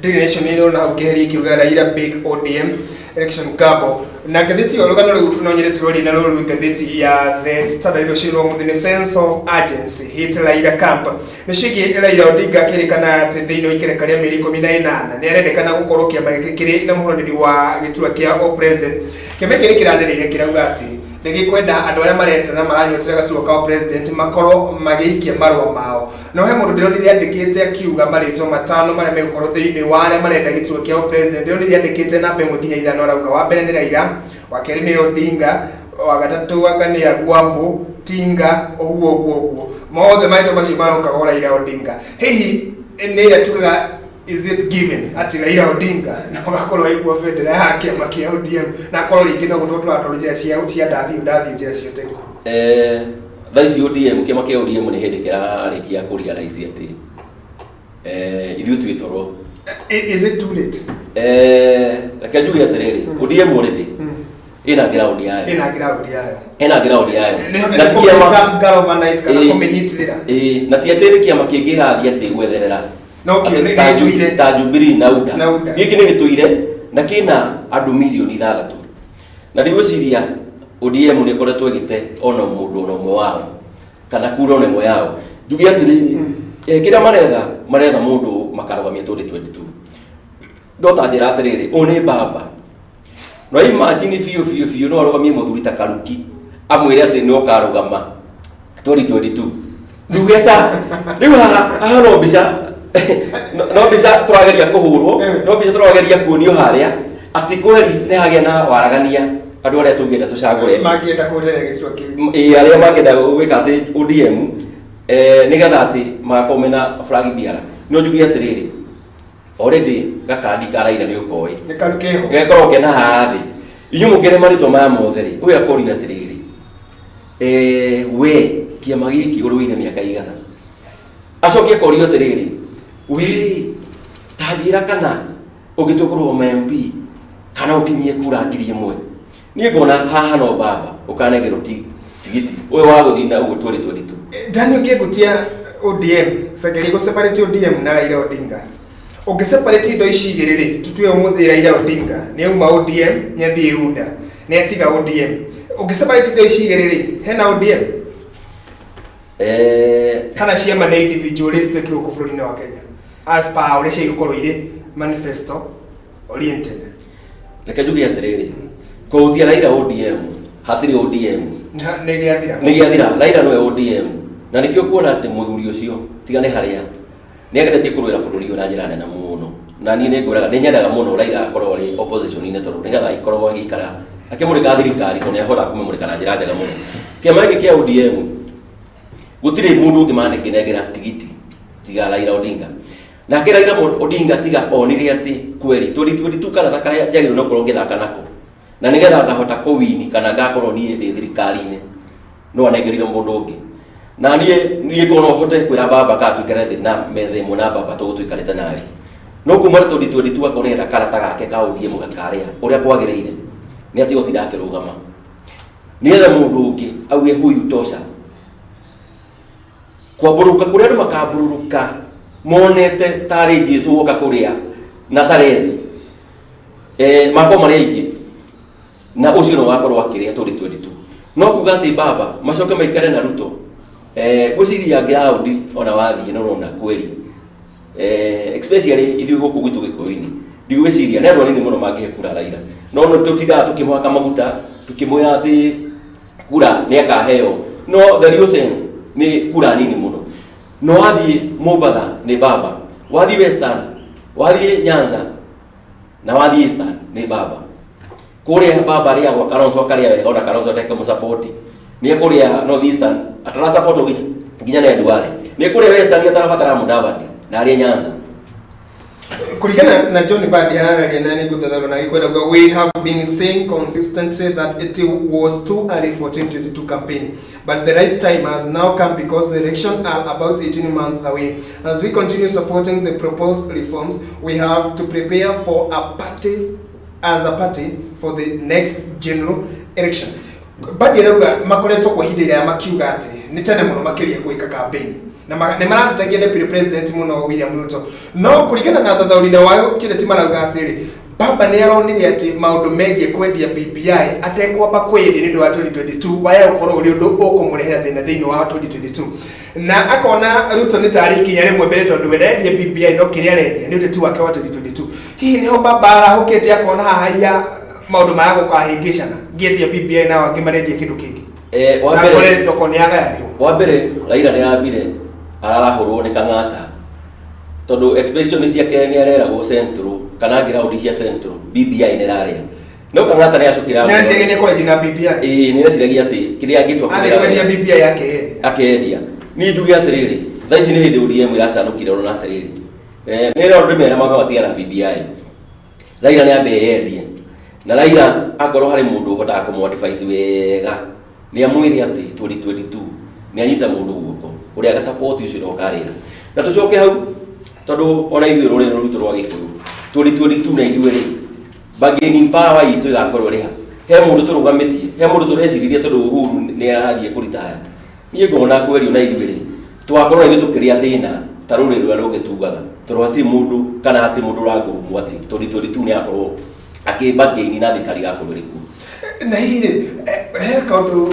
Daily Nation ĩrona hau kĩheria ikiuga "Raila Big ODM election gamble", na ngathĩti ĩyo rũgano rũu no nyende tũrorie na rũrũ. Ngathĩti ya The Standard rũciũ rwa mũthĩ nĩ "Sense of urgency hit Raila camp", nĩ ciĩgiĩ Raila Odinga akĩrĩkana atĩ thĩinĩ wa ikereka rĩa mĩeri 18 nĩ arendekana gũkorwo kĩama gĩkĩ kĩrĩ na mũhũranĩri wa gĩturwa kĩa o president. Kĩama gĩkĩ nĩ kĩranĩrĩire kĩrauga atĩ nĩ gĩkwenda andũ arĩa marenda na maranyotera gaturwa ka president makorwo magĩikia marũa mao. No he mũndũ ndĩronire andĩkĩte akiuga marĩtwa matano marĩa megũkorwo thĩinĩ wa arĩa marenda gĩturwa kĩa president. Ndĩronire andĩkĩte namba 1 nginya 5, arauga wa mbere nĩ Raila, wa kerĩ nĩ Odinga, wa gatatũ anga nĩ Agwambo Tinga, ũguo ũguo ũguo mothe marĩtwa macio marokaga o Raila Odinga. Hihi nĩ ĩrĩa tugaga, is it given atĩ Raila Odinga na ũgakorwo aigua bendera ya kĩama kĩa ODM na akorwo rĩngĩ no gũtwo tũratwarwo njĩra cia ndathiũ ndathiũ njĩra cia ũtegi? Thaa ici ODM, kĩama kĩa ODM nĩ hĩndĩ kĩrarĩkia kũrealize atĩ ithuĩ twĩ toro. Is it too late? Reke njuge atĩrĩrĩ, ODM already ĩna ground yayo. Ĩna ground yayo. Ĩna ground yayo. Nĩ Na ti kĩama galvanize kana kũmĩnyitĩrĩra. Ĩĩ, na ti atĩ nĩ kĩama kĩngĩ ĩrathiĩ atĩ gwetherera. No kĩo nĩ Ta gĩtũire. Ta Jubilee na UDA. Na UDA. Gĩkĩ nĩ gĩtũire na kĩna andũ mirioni 6, na ndigwĩciria ODM nĩ ĩkoretwo ĩgĩte ona mũndũ ona ũmwe wao kana kura ona ĩmwe yao. Njuge atĩrĩrĩ, kĩrĩa maretha mũndũ makarũgamia 2022, no ta njĩra atĩrĩrĩ, ũyũ nĩ baba no imagine biũ biũ biũ no arũgamie mũthuri ta Karuki amwĩre atĩ nĩ ũkarũgama 2022, nduge ca. Rĩu haha haha no mbica, no mbica tũrageria kũhũrwo, no mbica tũrageria kuonio harĩa atĩ kweri nĩ hagĩa na waragania andũ arĩa tũngĩenda tũcagũre. Mangĩenda kũrehe gĩcua kĩu. Ĩĩ, arĩa mangĩenda gwĩka atĩ ODM nĩgetha atĩ magakorwo mena flag bearer. No njuge atĩrĩrĩ, already gakandi ka Raila nĩ ũkoĩ. Nĩ karu keho. Gekorwo kena haha thĩ. Inyuĩ mũkĩre marĩtwa maya mothe rĩ, ũyũ akoria atĩrĩrĩ, we kĩama gĩkĩ ũrũire mĩaka igana? Acoke akorio atĩrĩrĩ, we rĩ, ta njĩra kana ũngĩtua kũrũgama MP kana ũkinyie kura 1000? Niĩ ngona haha no baba ũkanengerwo tigiti ũyũ wa gũthiĩ na ũguo 2022. Daniel, ũngĩgutia ODM, cageria gũ separate ODM na Raila Odinga. Ũngĩ separate indo ici igĩrĩ rĩ, tutue ũmũthĩ Raila Odinga nĩ auma ODM, nĩ athiĩ UDA, nĩ atiga ODM. Ũngĩ separate indo ici igĩrĩ rĩ, hena ODM? Kana ciama nĩ individualistic gũkũ bũrũri-inĩ wa Kenya as per ũrĩa ciagĩkorwo irĩ manifesto oriented? Reke njuge atĩrĩrĩ, kũhutia Raila ODM, hatirĩ ODM. Nĩ gĩathira. Nĩ gĩathira. Raila nĩwe ODM, na nĩkĩo kuona atĩ mũthuri ũcio tiga nĩ harĩa nĩ ageretie kũrũĩra bũrũri ũyũ na njĩra nene mũno. Na niĩ nĩ ngwĩraga, nĩ nyendaga mũno Raila akorwo arĩ opposition-inĩ, tondũ nĩgetha agĩkorwo agĩikara akĩmũrĩka thirikari, tondũ nĩ ahotaga kũmĩmũrĩka na njĩra njega mũno. Kĩama gĩkĩ kĩa ODM, gũtirĩ mũndũ ũngĩ mangĩnengera tigiti tiga Raila Odinga. Nake Raila Odinga tiga onire atĩ kweri 2022 karata karĩa njagĩrĩirwo nĩ gũkorwo ngĩthaka nako na nĩgetha ngahota kũwini kana ngakorwo niĩ ndĩ thirikari-inĩ, no anengerire mũndũ ũngĩ. Na niĩ korwo no hote kwĩra baba kana tũikare thĩ na metha ĩmwe na baba tũgũtũikarĩte narĩ, no kuma 2022 akorwo nĩarenda karata gake ka ODM gakarĩa ũrĩa kwagĩrĩire, nĩ atige gũtinda akĩrũgama nĩgetha mũndũ ũngĩ auge huyu tosha. Kwambũrũka kũrĩa andũ makambũrũrũka monete tarĩ Jesu woka kũrĩa Nazarethi, makorwo marĩ aingĩ, na ũcio no wakorwo akĩrĩa 2022. No kuga atĩ baba macoke maikare na Ruto, ngwĩciria ground ona wathiĩ no ũrona kweri, especially ithuĩ gũkũ gwitũ Gĩkũyũ-inĩ, ndigwĩciria nĩ andũ anini mũno mangĩhe kura Raila. No nĩ tũtindaga tũkĩmũhaka maguta tũkĩmwĩra atĩ kura nĩ akaheo, no the real sense nĩ kura nini mũno. No wathiĩ Mombatha nĩ baba, wathiĩ Western, wathiĩ Nyanza na wathiĩ Eastern nĩ baba. Kũrĩa baba arĩagwo, Kalonzo akarĩa wega, ona Kalonzo atekũmũsupport. Nĩ ekũrĩa North Eastern atarasupport nginya nĩ Duale, nĩ kũrĩa Western atarabatara Mudavadi na arĩa Nyanza. Kulingana na John Mbadi araria na nĩngũthathaũra na gĩkwenda kuga, "We have been saying consistently that it was too early for 2022 campaign, but the right time has now come because the election are about 18 months away. As we continue supporting the proposed reforms, we have to prepare for a party as a party for the next general election." Mbadi arauga makoretwo kwa ihinda iraya makiuga atĩ nĩ tene mũno makĩria gwĩka campaign na nĩ maratetagia Deputy President mũno William Ruto. No kũringana na thathaũri na wa kĩreti, marauga atĩrĩrĩ, baba nĩ aronire atĩ maũndũ megiĩ kwendia BBI atekwamba kwĩyendia nĩ ũndũ wa 2022 waya gũkorwo ũrĩ ũndũ ũkũmũrehera thĩna thĩinĩ wa 2022, na akona Ruto nĩ tarĩ ikinya rĩmwe mbere, tondũ we ndendia BBI, no kĩrĩa arendia nĩ ũteti wake wa 2022. Hihi nĩho baba arahũkĩte akona haha iya maũndũ maya gũkahĩngĩcana, ngĩendia BBI nao angĩ marendia kĩndũ kĩngĩ wa na mbere kũrĩ thoko nĩ yagayanirwo? Wa mbere, Raila nĩ ambire ararahũrwo nĩ Kang'ata, tondũ expression ciake nĩ areragwo Central kana ground cia Central BBI nĩ ĩrarĩa, no Kang'ata nĩ acokire. Nĩareciria nĩ kwendia na BBI. Ĩĩ, nĩ areciragia atĩ kĩrĩa angĩtua athiĩ kwendia BBI yake yendia. Akendia. Niĩ njuge atĩrĩrĩ, thaa ici nĩ hĩndĩ ODM ĩracanũkire. Ũrona atĩrĩrĩ, nĩ rĩo ndĩmera mambe matigana na BBI. Raila nĩ ambe eyendie, na Raila akorwo harĩ mũndũ ũhotaga kũmũ advise wega, nĩ amwĩre atĩ 2022 nĩ anyita mũndũ guoko ũrĩa agasupport, ũcio no ũkarĩra. Na tũcoke hau, tondũ ona ithuĩ rũrĩrĩ rwitũ rwa Gĩkũyũ, 2022 na ithuĩ rĩ, bargaining power itũ ĩgakorwo ĩrĩ ha? He mũndũ tũrũgamĩtie? He mũndũ tũreciririe? Tondũ Uhuru nĩ arathiĩ kũritaya, niĩ ngona kwerio na ithuĩ rĩ, twakorwo ithuĩ tũkĩrĩa thĩna ta rũrĩrĩ rũrĩa rũngĩ tugaga, tondũ hatirĩ mũndũ kana hatirĩ mũndũ ũrangurumwo atĩ 2022 nĩ akorwo akĩ bargain na thirikari igakorwo ĩrĩ kuo. Na hihi rĩ, he kaũndũ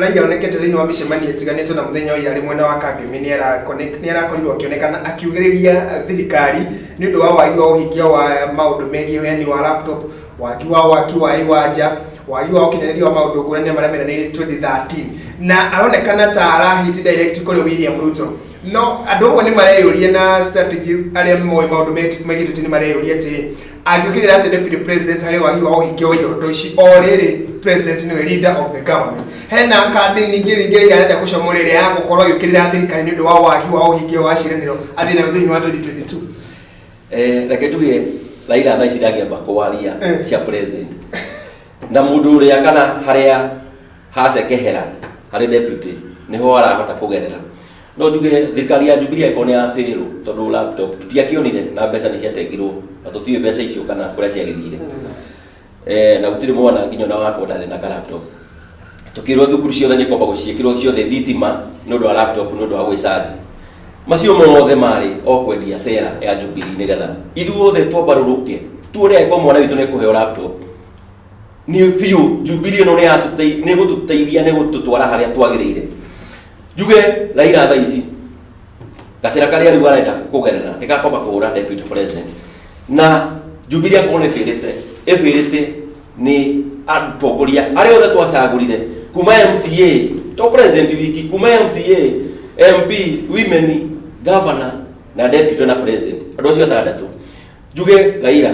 Raila onekete thĩinĩ wa mĩcemanio ĩtiganĩte, na mũthenya wa ira arĩ mwena wa Kangemi nĩ arakorirwo akĩonekana akiugĩrĩria thirikari nĩ ũndũ wa wagi wa ũhingia wa maũndũ megiĩ ũheani wa laptop, wagi wa waki wa iwanja, wagi wa ũkinyanĩria wa maũndũ ngũrani marĩa meranĩire 2013, na aronekana ta arahit direct kũrĩ William Ruto. No andũ amwe nĩ mareyũria na strategies, arĩa moĩ maũndũ megiĩ ũteti nĩ mareyũria atĩ angĩũkĩrĩra atĩ deputy president harĩ wagi wa ũhingia wa iroto ici, o rĩrĩ president nĩwe leader of the government, hena kandi ningĩ rĩngĩ ĩrĩa arenda gũcomora ĩrĩa ya gũkorwo agĩũkĩrĩra thirikari nĩ ũndũ wa wagi wa ũhingia wa ciĩranĩro athiĩ nayo thĩinĩ wa 2022? Reke njuge Raila thaa ici ndangĩamba kwaria cia president na mũndũ ũrĩa kana harĩa hacekehera harĩ deputy nĩho arahota kũgerera. No njuge thirikari ya Jubilee ĩkorwo nĩ ya fail, tondũ laptop tutiakĩonire na mbeca nĩ ciatengirwo na tũtiũĩ mbeca icio kana kũrĩa ciagĩthire. Na gũtirĩ mwana nginya ona wakwa ndarĩ na ka laptop. Tukĩrwo thukuru ciothe nĩ kwamba ciĩkĩrwo ciothe thitima nĩ ũndũ wa laptop, nĩ ũndũ wa gwĩcaji. Macio mothe marĩ o kwendia cera ya Jubilee nĩgetha ithuothe twambarũrũke tuone angĩkorwo mwana witũ nĩ ekũheo laptop. Nĩ biũ Jubilee ĩno nĩ ĩgũtũteithia, nĩ gũtũtwara harĩa twagĩrĩire. Njuge Raila thaa ici gacĩra karĩa rĩu arenda kũgerera nĩ gakwamba kũhũra deputy president, na Jubilee akorwo nĩ ĩbĩrĩte ĩbĩrĩte nĩ atongoria arĩa othe twacagũrire kuma MCA to president wiki, kuma MCA, MP, women, governor na deputy na president, andũ acio atandatũ. Njuge Raila,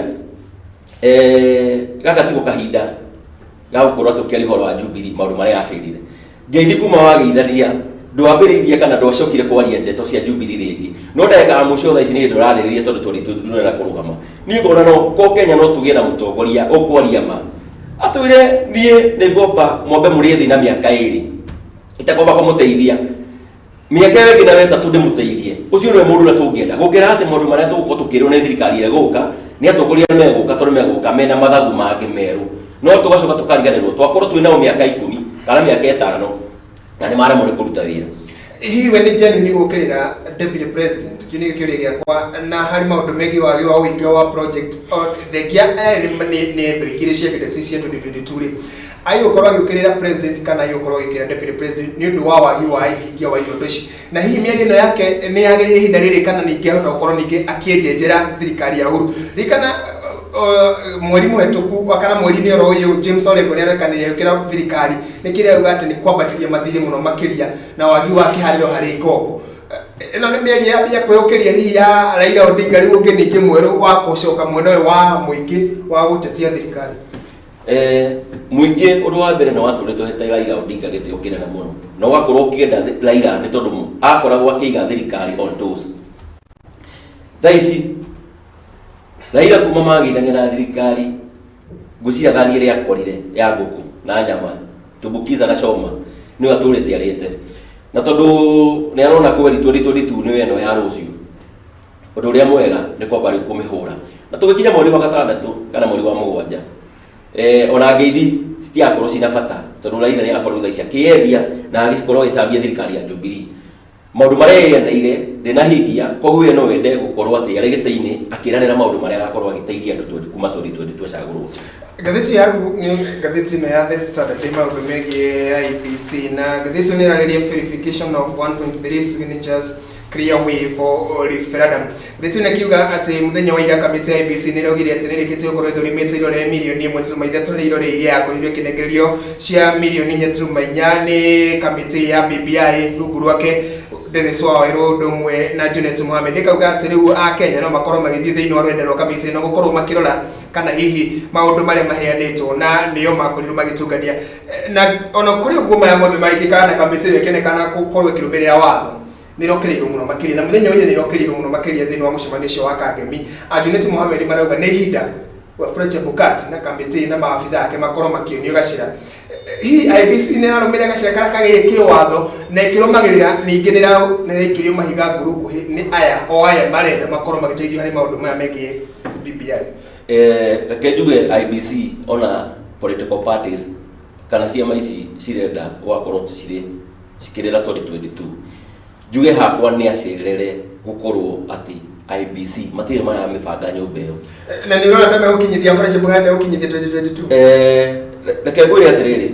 gaka tiko kahinda ga gũkorwo tũkĩaria ũhoro wa Jubilee, maũndũ marĩa yabĩrire. Ngeithi kuma wageithania ndwambĩrĩirie kana ndwacokire kwaria ndeto cia Jubilee rĩngĩ, no ndagĩka ya mũico thaa ici nĩ hĩndĩ ũrarĩrĩria tondũ twari tũrenda kũrũgama. Niĩ ngona no ko Kenya no tũgĩe na mũtongoria ũkwaria ma, atwĩre niĩ nĩ ngomba mwambe mũrĩe thĩ na mĩaka 2 itakwamba kũmũteithia, mĩaka ĩyo ĩngĩ nayo 3 ndĩmũteithie. Ũcio nĩwe mũndũ ũrĩa tũngĩenda gũkĩra atĩ maũndũ marĩa tũgũkorwo tũkĩrwo nĩ thirikari ĩrĩa ĩgũka nĩ atongoria megũka, tondũ megũka mena mathagu mangĩ merũ, no tũgacoka tũkariganĩrwo twakorwo twĩ nao mĩaka 10 kana mĩaka 5 na nĩ maremwo nĩ kũruta wĩra. Hihi we nĩ genuine gũkĩrĩra deputy president? Kĩu nĩkĩo kĩũria gĩakwa. Na harĩ maũndũ megiĩ wagi wa ũhingia wa project, thengia nĩ thũ igĩrĩ cia evidence cia 2022 rĩ, agĩgũkorwo agĩũkĩrĩra president kana agĩgũkorwo agĩũkĩrĩra deputy president nĩ ũndũ wa wagi wa ihingia wa iroto ici? Na hihi mĩario ĩno yake nĩ yagĩrĩire ihinda rĩrĩ, kana ningĩ ahota gũkorwo ningĩ akĩenjenjera thirikari ya Uhuru? Ririkana mweri mũhetũku kana mweri-inĩ oro ũyũ, James Orengo nĩ arekanire agĩũkĩra thirikari nĩ kĩrĩa auga atĩ nĩ kwambatĩria mathirĩ mũno makĩria na wagi wa kĩharĩro harĩ ngombo. Ĩno nĩ mĩario yambia kwĩyũkĩria hihi ya Raila Odinga rĩu ũngĩ ningĩ mwerũ wa gũcoka mwena ũyũ wa mũingĩ wa gũtetia thirikari. Mũingĩ ũndũ wa mbere nĩ watũrĩte ũhete Raila Odinga gĩtĩo kĩnene mũno, na ũgakorwo ũkĩenda Raila nĩ tondũ akoragwo akĩiga thirikari on toes. Thaa ici Raila kuma magĩithania na thirikari, ngwĩciria thani ĩrĩa akorire ya ngũkũ na nyama tumbukiza na choma nĩyo atũrĩte arĩte, na tondũ nĩ arona kweri 2022 nĩyo ĩno ya rũciũ, ũndũ ũrĩa mwega nĩ kwamba rĩu kũmĩhũra na tũgĩkinya mweri wa gatandatũ kana mweri wa mũgwanja, ona ngeithi citigakorwo cina bata, tondũ Raila nĩ agakorwo thaa ici akĩyendia na agĩkorwo agĩcambia thirikari ya Jubilee maũndũ marĩa yeyeneire ndĩnahingia. Koguo we no wende gũkorwo atĩ arĩ gĩtĩ-inĩ akĩranĩra maũndũ marĩa agakorwo agĩteithia andũ kuma 2022 acagũrwo. Ngathĩti yaku nĩ ngathĩti ĩno ya The Standard ĩ maũndũ megiĩ IEBC, na ngathĩti ĩno nĩ ĩrarĩrĩria verification of 1.3 signatures clear way for referendum. Ngathĩti ĩno ĩkiuga atĩ mũthenya wa ira kamĩtĩ ya IEBC nĩ ĩraugire atĩ nĩ ĩrĩkĩtie gũkorwo ĩthũrimĩte irore 1.3 million harĩ irore iria yakorirwo ĩkĩnengererio cia 4.4 million nĩ kamĩtĩ ya BBI rungu rwake Dennis Wawerũ ũndũ ũmwe na Junet Mohamed. Ĩkauga atĩ rĩu Akenya no makorwo magĩthiĩ thĩinĩ wa rũrenda rwa kamĩtĩ ĩno gũkorwo makĩrora kana hihi maũndũ marĩa maheanĩtwo na nĩo makorirwo magĩtungania. Na ona kũrĩ ũguo maya mothe magĩkĩka na kamĩtĩ ĩyo ĩkĩonekana gũkorwo ĩkĩrũmĩrĩra watho, nĩ ĩrokĩrĩirwo mũno makĩria, na mũthenya ũyũ nĩ ĩrokĩrĩirwo mũno makĩria thĩinĩ wa mũcemanio ũcio wa Kangemi. Junet Mohamed marauga nĩ ihinda Wafula Chebukati na kamĩtĩ na maabitha ake makorwo makĩonio gacĩra. Hihi IEBC nĩ ĩrarũmĩrĩra gacĩra karĩa kagĩrĩire kĩwatho na ĩkĩrũmagĩrĩra? Ningĩ nĩ ĩraikĩrio mahiga nguruguhĩ nĩ aya o aya marenda makorwo magĩteithio harĩ maũndũ maya megiĩ BBI. Reke njuge IEBC ona political parties kana ciama ici cirenda gũgakorwo cirĩ cikĩrĩra 2022, njuge hakwa nĩ acerere gũkorwo atĩ IEBC matirĩ maramĩbanga nyũmba ĩyo. Na nĩ ũrona ta megũkinyithia Wafula Chebukati megũkinyithia 2022? Reke ngwĩre atĩrĩrĩ,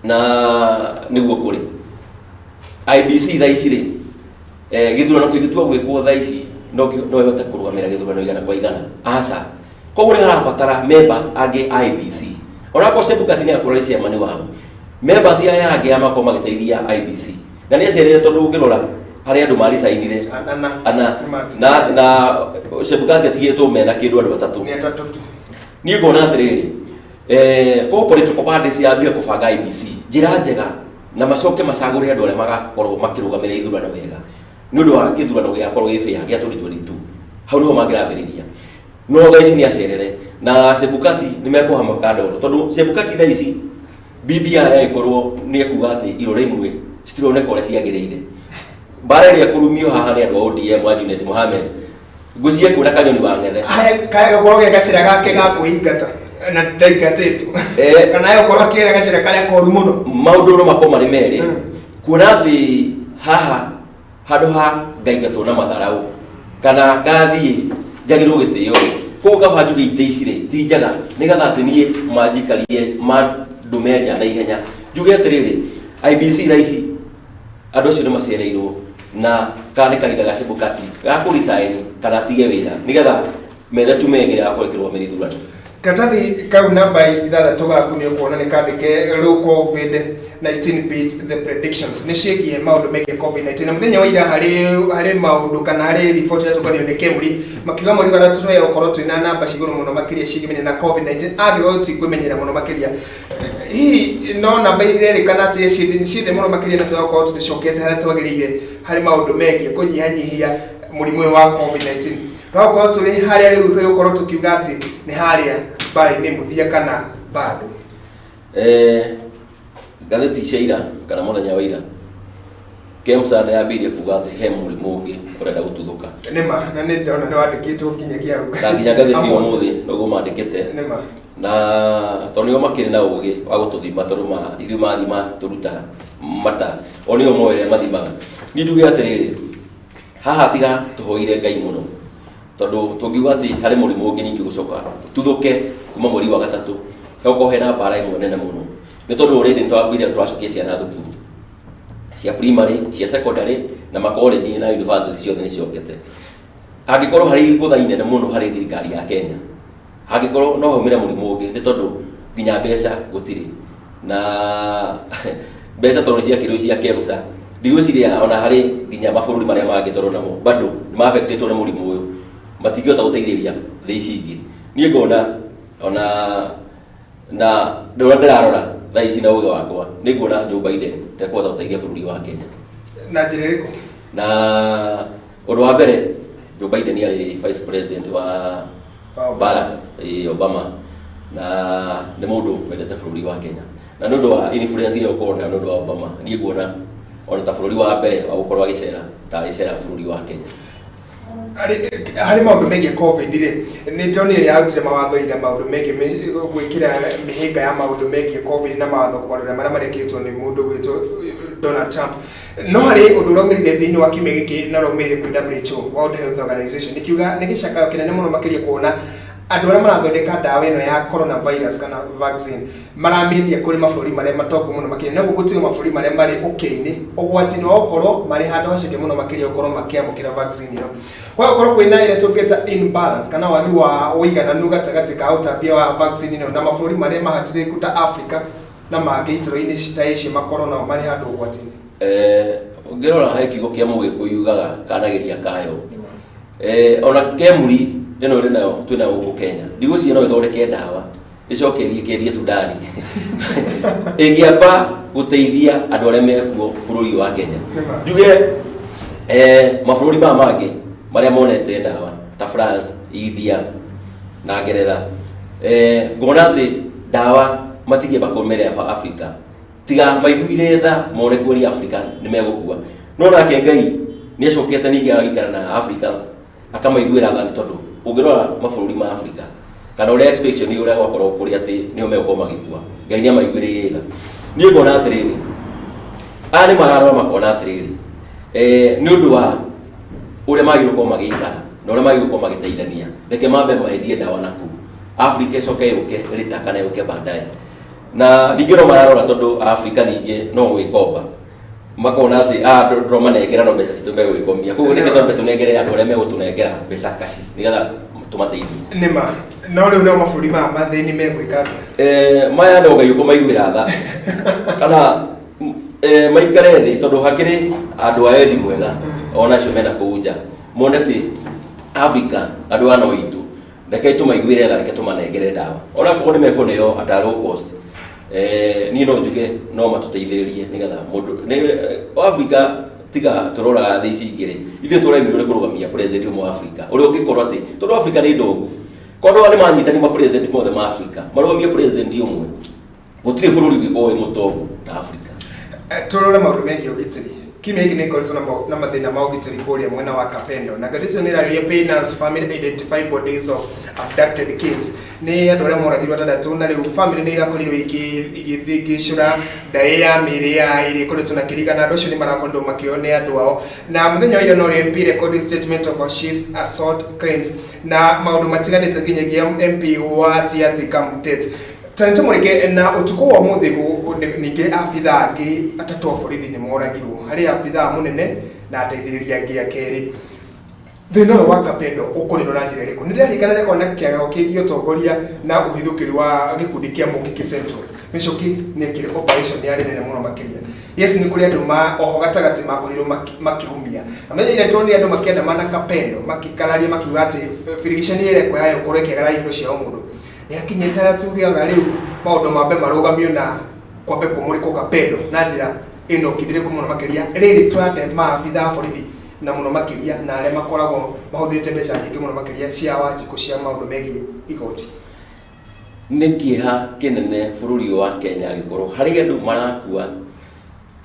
na nĩguo kũrĩ IEBC thaa ici rĩ, gĩthurano kĩngĩtua gwĩkwo thaa ici no ĩhote kũrũgamĩra gĩthurano 100%? Aca. Koguo nĩ harabatara members angĩ a IEBC. Onakorwo Chebukati nĩ akorwo arĩ chairman wao, members aya angĩ a makorwo magĩteithia IEBC na nĩ acerere, tondũ ũngĩrora harĩ andũ maricainire ana ana na Chebukati atigĩtwo mena kĩndũ andũ atatũ. Nĩ atatũ tu. Niĩ ngona atĩrĩrĩ, ko political parties yambie kũbanga IEBC njĩra njega na macoke macagũre andũ arĩa magakorwo makĩrũgamĩrĩra ithurano wega nĩ ũndũ wa gĩthurano gĩgakorwo gĩ fair gĩa 2022. Hau nĩho mangĩrambĩrĩria. No thaa ici nĩ acerere na Chebukati nĩ mekũhamoka ndoro, tondũ Chebukati thaa ici BBI agĩkorwo nĩ ekuga atĩ irore imwe citironeka ũrĩa ciagĩrĩire, mbara ĩrĩa ĩkũrumio haha nĩ andũ a ODM wa Junet Mohamed, ngwĩciria kuona kanyoni wa ng'ethe. Kaya gũkorwo ge gacĩra gake ga kwĩingata na ndaingatĩtwo kana gũkorwo akĩra gacĩra karĩa koru mũno. Maũndũ no makorwo marĩ merĩ, kuona atĩ haha Handũ ha ngaingatwo na matharau kana ngathiĩ njagĩrwo gĩtĩo rĩ, koguo kaba njuge itĩ ici rĩ ti njega, nĩgetha atĩ niĩ manjikarie mandume nja na ihenya. Njuge atĩrĩrĩ, IEBC thaa ici andũ acio nĩ macereirwo, na kana nĩ kahinda ga Chebukati ga kũ resign kana atige wĩra, nĩgetha methe tume ĩngĩ ya kũrekĩrwo ithurano. Karatathi kau namba 6 gaku nĩ ũkuona nĩ kandĩke low COVID-19 beat the predictions, nĩ ciĩgiĩ maũndũ megiĩ COVID-19. Na mũthenya wa ira harĩ maũndũ kana harĩ riboti yatũnganio nĩ KEMRI, makiuga mweri wa gatatũ tũgũkorwo twĩna namba cia igũrũ mũno makĩria ciĩgiĩ na COVID-19 angĩkorwo tikwĩmenyerera mũno makĩria. Hihi no namba irerĩkana atĩ ciĩ thĩ mũno makĩria, na tũgakorwo tũticokete harĩa twagĩrĩire harĩ maũndũ megiĩ kũnyihanyihia mũrimũ ũyũ wa COVID-19? Tũgakorwo tũrĩ harĩa rĩu tũgũkorwo tũkiuga atĩ nĩ harĩa mbara-inĩ mũthia kana bado? Ngathĩti cia ira kana mũthenya wa ira, KEMSA nĩ yambĩrĩirie kuga atĩ he mũrimũ ũngĩ ũrenda gũtuthũka. Nĩma, na nĩ ndona nĩ wandĩkĩtwo nginyagia hau. Na nginya ngathĩti ũmũthĩ noguo mandĩkĩte. Na tondũ nĩo makĩrĩ na ũgĩ wa gũtũthima, tondũ ma ithuĩ mathima tũruta mata, o nĩo moĩ ũrĩa mathimaga. Niĩ njuge atĩrĩrĩ, haha tiga tũhoire Ngai mũno, tondũ tũngiuga atĩ harĩ mũrimũ ũngĩ ningĩ gũcoka tuthũke kuma mweri wa gatatũ, hegũkorwo hena mbara ĩmwe nene mũno, nĩ tondũ already nĩ twambire twacokia ciana thukuru cia primary, cia secondary na makoleji na university ciothe nĩ ciokete. Hangĩkorwo harĩ igũtha inene mũno harĩ thirikari ya Kenya, hangĩkorwo no haumĩre mũrimũ ũngĩ, nĩ tondũ nginya mbeca gũtirĩ, na mbeca tondũ nĩ ciakĩrwo cia KEMSA, ndigwĩciria ona harĩ nginya mabũrũri marĩa mangĩ, tondũ namo bado nĩ ma-affectĩtwo nĩ mũrimũ ũyũ, matingĩhota gũteithĩrĩria thĩ ici ingĩ. Niĩ ngona ona na ũrĩa ndĩrarora thaa ici na ũgĩ wakwa, nĩ nguona Joe Biden tekũhota gũteithia bũrũri wa Kenya. Na njĩra ĩrĩkũ? Na ũndũ wa mbere, Joe Biden arĩ vice president wa Barack Obama, na nĩ mũndũ wendete bũrũri wa Kenya, na nĩ ũndũ wa influence ĩrĩa ũkorwo nayo nĩ ũndũ wa Obama, niĩ nguona ona ta bũrũri wa mbere wa gũkorwo agĩcera ta agĩcera bũrũri wa Kenya. Harĩ maũndũ megiĩ COVID rĩ, nĩ ndonire yarutire mawatho ira, maũndũ megiĩ gwĩkĩra mĩhĩnga ya maũndũ megiĩ COVID na mawatho kũgarũra marĩa marekĩtwo nĩ mũndũ gwĩtwo Donald Trump. No harĩ ũndũ ũraumĩrire thĩinĩ wa kiumia gĩkĩ na ũraumĩrire kwĩ WHO, World Health Organization, nĩ kiuga nĩ gĩcakayo kĩnene mũno makĩria kuona andũ arĩa marathondeka ndawa ĩno ya coronavirus kana vaccine maramĩendia kũrĩ mabũrũri marĩa matongu mũno makĩria, na gũtiga mabũrũri marĩa marĩ ũkĩa-inĩ ũgwati-inĩ wa gũkorwo marĩ handũ haceke mũno makĩria gũkorwo makĩamũkĩra vaccine ĩyo. Kwa gũkorwo kwĩna ĩrĩa tũngĩta imbalance kana wagi wa ũigananu gatagatĩ ka ũtambia wa vaccine ĩno na mabũrũri marĩa mahatĩrĩrĩku ta Africa na mangĩ itũra-inĩ ta Asia, makorwo nao marĩ handũ ũgwati-inĩ. Ũngĩrora he kiugo kĩa Mũgĩkũyũ yugaga kanageria kayo. Ona KEMRI ĩno ĩrĩ nayo twĩnayo gũkũ Kenya, ndigwĩciria no ĩthondeke ndawa ĩcoke ĩthiĩ ĩkendie Sudani ĩngĩamba gũteithia andũ arĩa mekuo bũrũri wa Kenya. Njuge mabũrũri maya mangĩ marĩa monete ndawa ta France, India na Ngeretha, ngona atĩ ndawa matingĩamba kũmerea Africa tiga maiguire tha mone kweri Africa nĩ megũkua. No nake Ngai nĩ acokete ningĩ agaikara na Africans akamaiguĩra tha, nĩ tondũ ũngĩrora mabũrũri ma Africa kana ũrĩa expectation ũrĩa gwakorwo kũrĩ atĩ nĩo megũkorwo magĩkua, Ngai nĩ amaiguĩrĩire tha. Niĩ ngona atĩrĩrĩ, aya nĩ mararora makona atĩrĩrĩ, nĩ ũndũ wa ũrĩa magĩrĩirwo gũkorwo magĩikara na ũrĩa magĩrĩirwo gũkorwo magĩteithania, reke mambe mendie ndawa naku Africa ĩcoke yũke rĩta kana yũke baadaye. Na ningĩ no mararora tondũ Africa ningĩ no gwĩkomba, makona atĩ tũramanengera no mbeca citũ megwĩkomia, koguo reke twambe tũnengere andũ arĩa megũtũnengera mbeca kaci nĩgetha tũmateithie. Nĩma, no rĩu nao mabũrũri maya mathĩni megwĩka atĩa? Maya no Ngai ũkũmaiguĩra tha kana maikare thĩ, tondũ hakĩrĩ andũ a wendi mwega ona acio mena kũu nja, mone atĩ Africa andũ a no itũ, reke tũmaiguĩre tha, reke tũmanengere ndawa ona korwo nĩ mekũneo at a low cost. Niĩ no njuge no matũteithĩrĩrie nĩgetha mũndũ nĩ Africa tiga tũroraga thĩ ici ingĩ rĩ, ithuĩ tũremirwo nĩ kũrũgamia president ũmwe wa Africa ũrĩa ũngĩkorwo atĩ tondũ Africa nĩ ndongu, korwo nĩ manyitani ma president mothe ma Africa marũgamie president ũmwe, gũtirĩ bũrũri ũngĩkorwo wĩ mũtongu ta Africa. Tũrore maũndũ megiĩ ũgitĩri. Kiumia gĩkĩ nĩ ĩkoretwo na mathĩna ma ũgitĩri kũrĩa mwena wa Kapendo. Na ngathĩti ĩno nĩ ĩrarĩrĩria pain as family identify bodies of abducted kids. Nĩ andũ arĩa moragirwo atandatũ na rĩu family nĩ irakorirwo igĩthiĩ igĩcũra ndaĩ ya mĩĩrĩ ya ĩrĩa ĩkoretwo na kĩriga na andũ acio nĩ marakorirwo makĩoywo nĩ andũ ao. Na mũthenya wa ira no rĩo MP record statement of a chief's assault claims na maũndũ matiganĩte nginyagia MP wa Tiaty Kamtet. Ta nĩtũmũrĩke na ũtukũ wa ũmũthĩ ningĩ abithaa angĩ atatũ a borithi nĩ moragirwo harĩ abithaa mũnene na ateithĩrĩria angĩ a kerĩ. Thĩna ũyũ wa Kapendo ũkũninwo na njĩra ĩrĩkũ? Nĩ ndĩrarikana rĩkorwo na kĩagago kĩgiĩ ũtongoria na ũhithũkĩri wa gĩkundi kĩa Mũngĩkĩ Central. Mĩcũkĩ nĩ ĩkĩrĩ operation yarĩ nene mũno makĩria. Yes, nĩ kũrĩ andũ ma oho gatagatĩ makorirwo makĩhumia. Na mũthenya ira tuonire andũ makĩandamana Kapendo makĩkararia makiuga atĩ birigiceni ĩrĩa ĩkuoya ĩkorwo ĩkĩagarara indo cia o mũndũ. Nĩ akinyĩte harĩa tugaga rĩu maũndũ mambe marũgamio na kwambe kũmũrĩkwo Kapendo na njĩra ĩno ũkindĩrĩku mũno makĩria. Rĩrĩ tũrate maabithaa a borithi na mũno makĩria na arĩa makoragwo mahũthĩrĩte mbeca nyingĩ mũno makĩria cia Wanjikũ cia maũndũ megiĩ igoti. Nĩ kĩeha kĩnene bũrũri ũyũ wa Kenya angĩkorwo harĩ andũ marakua,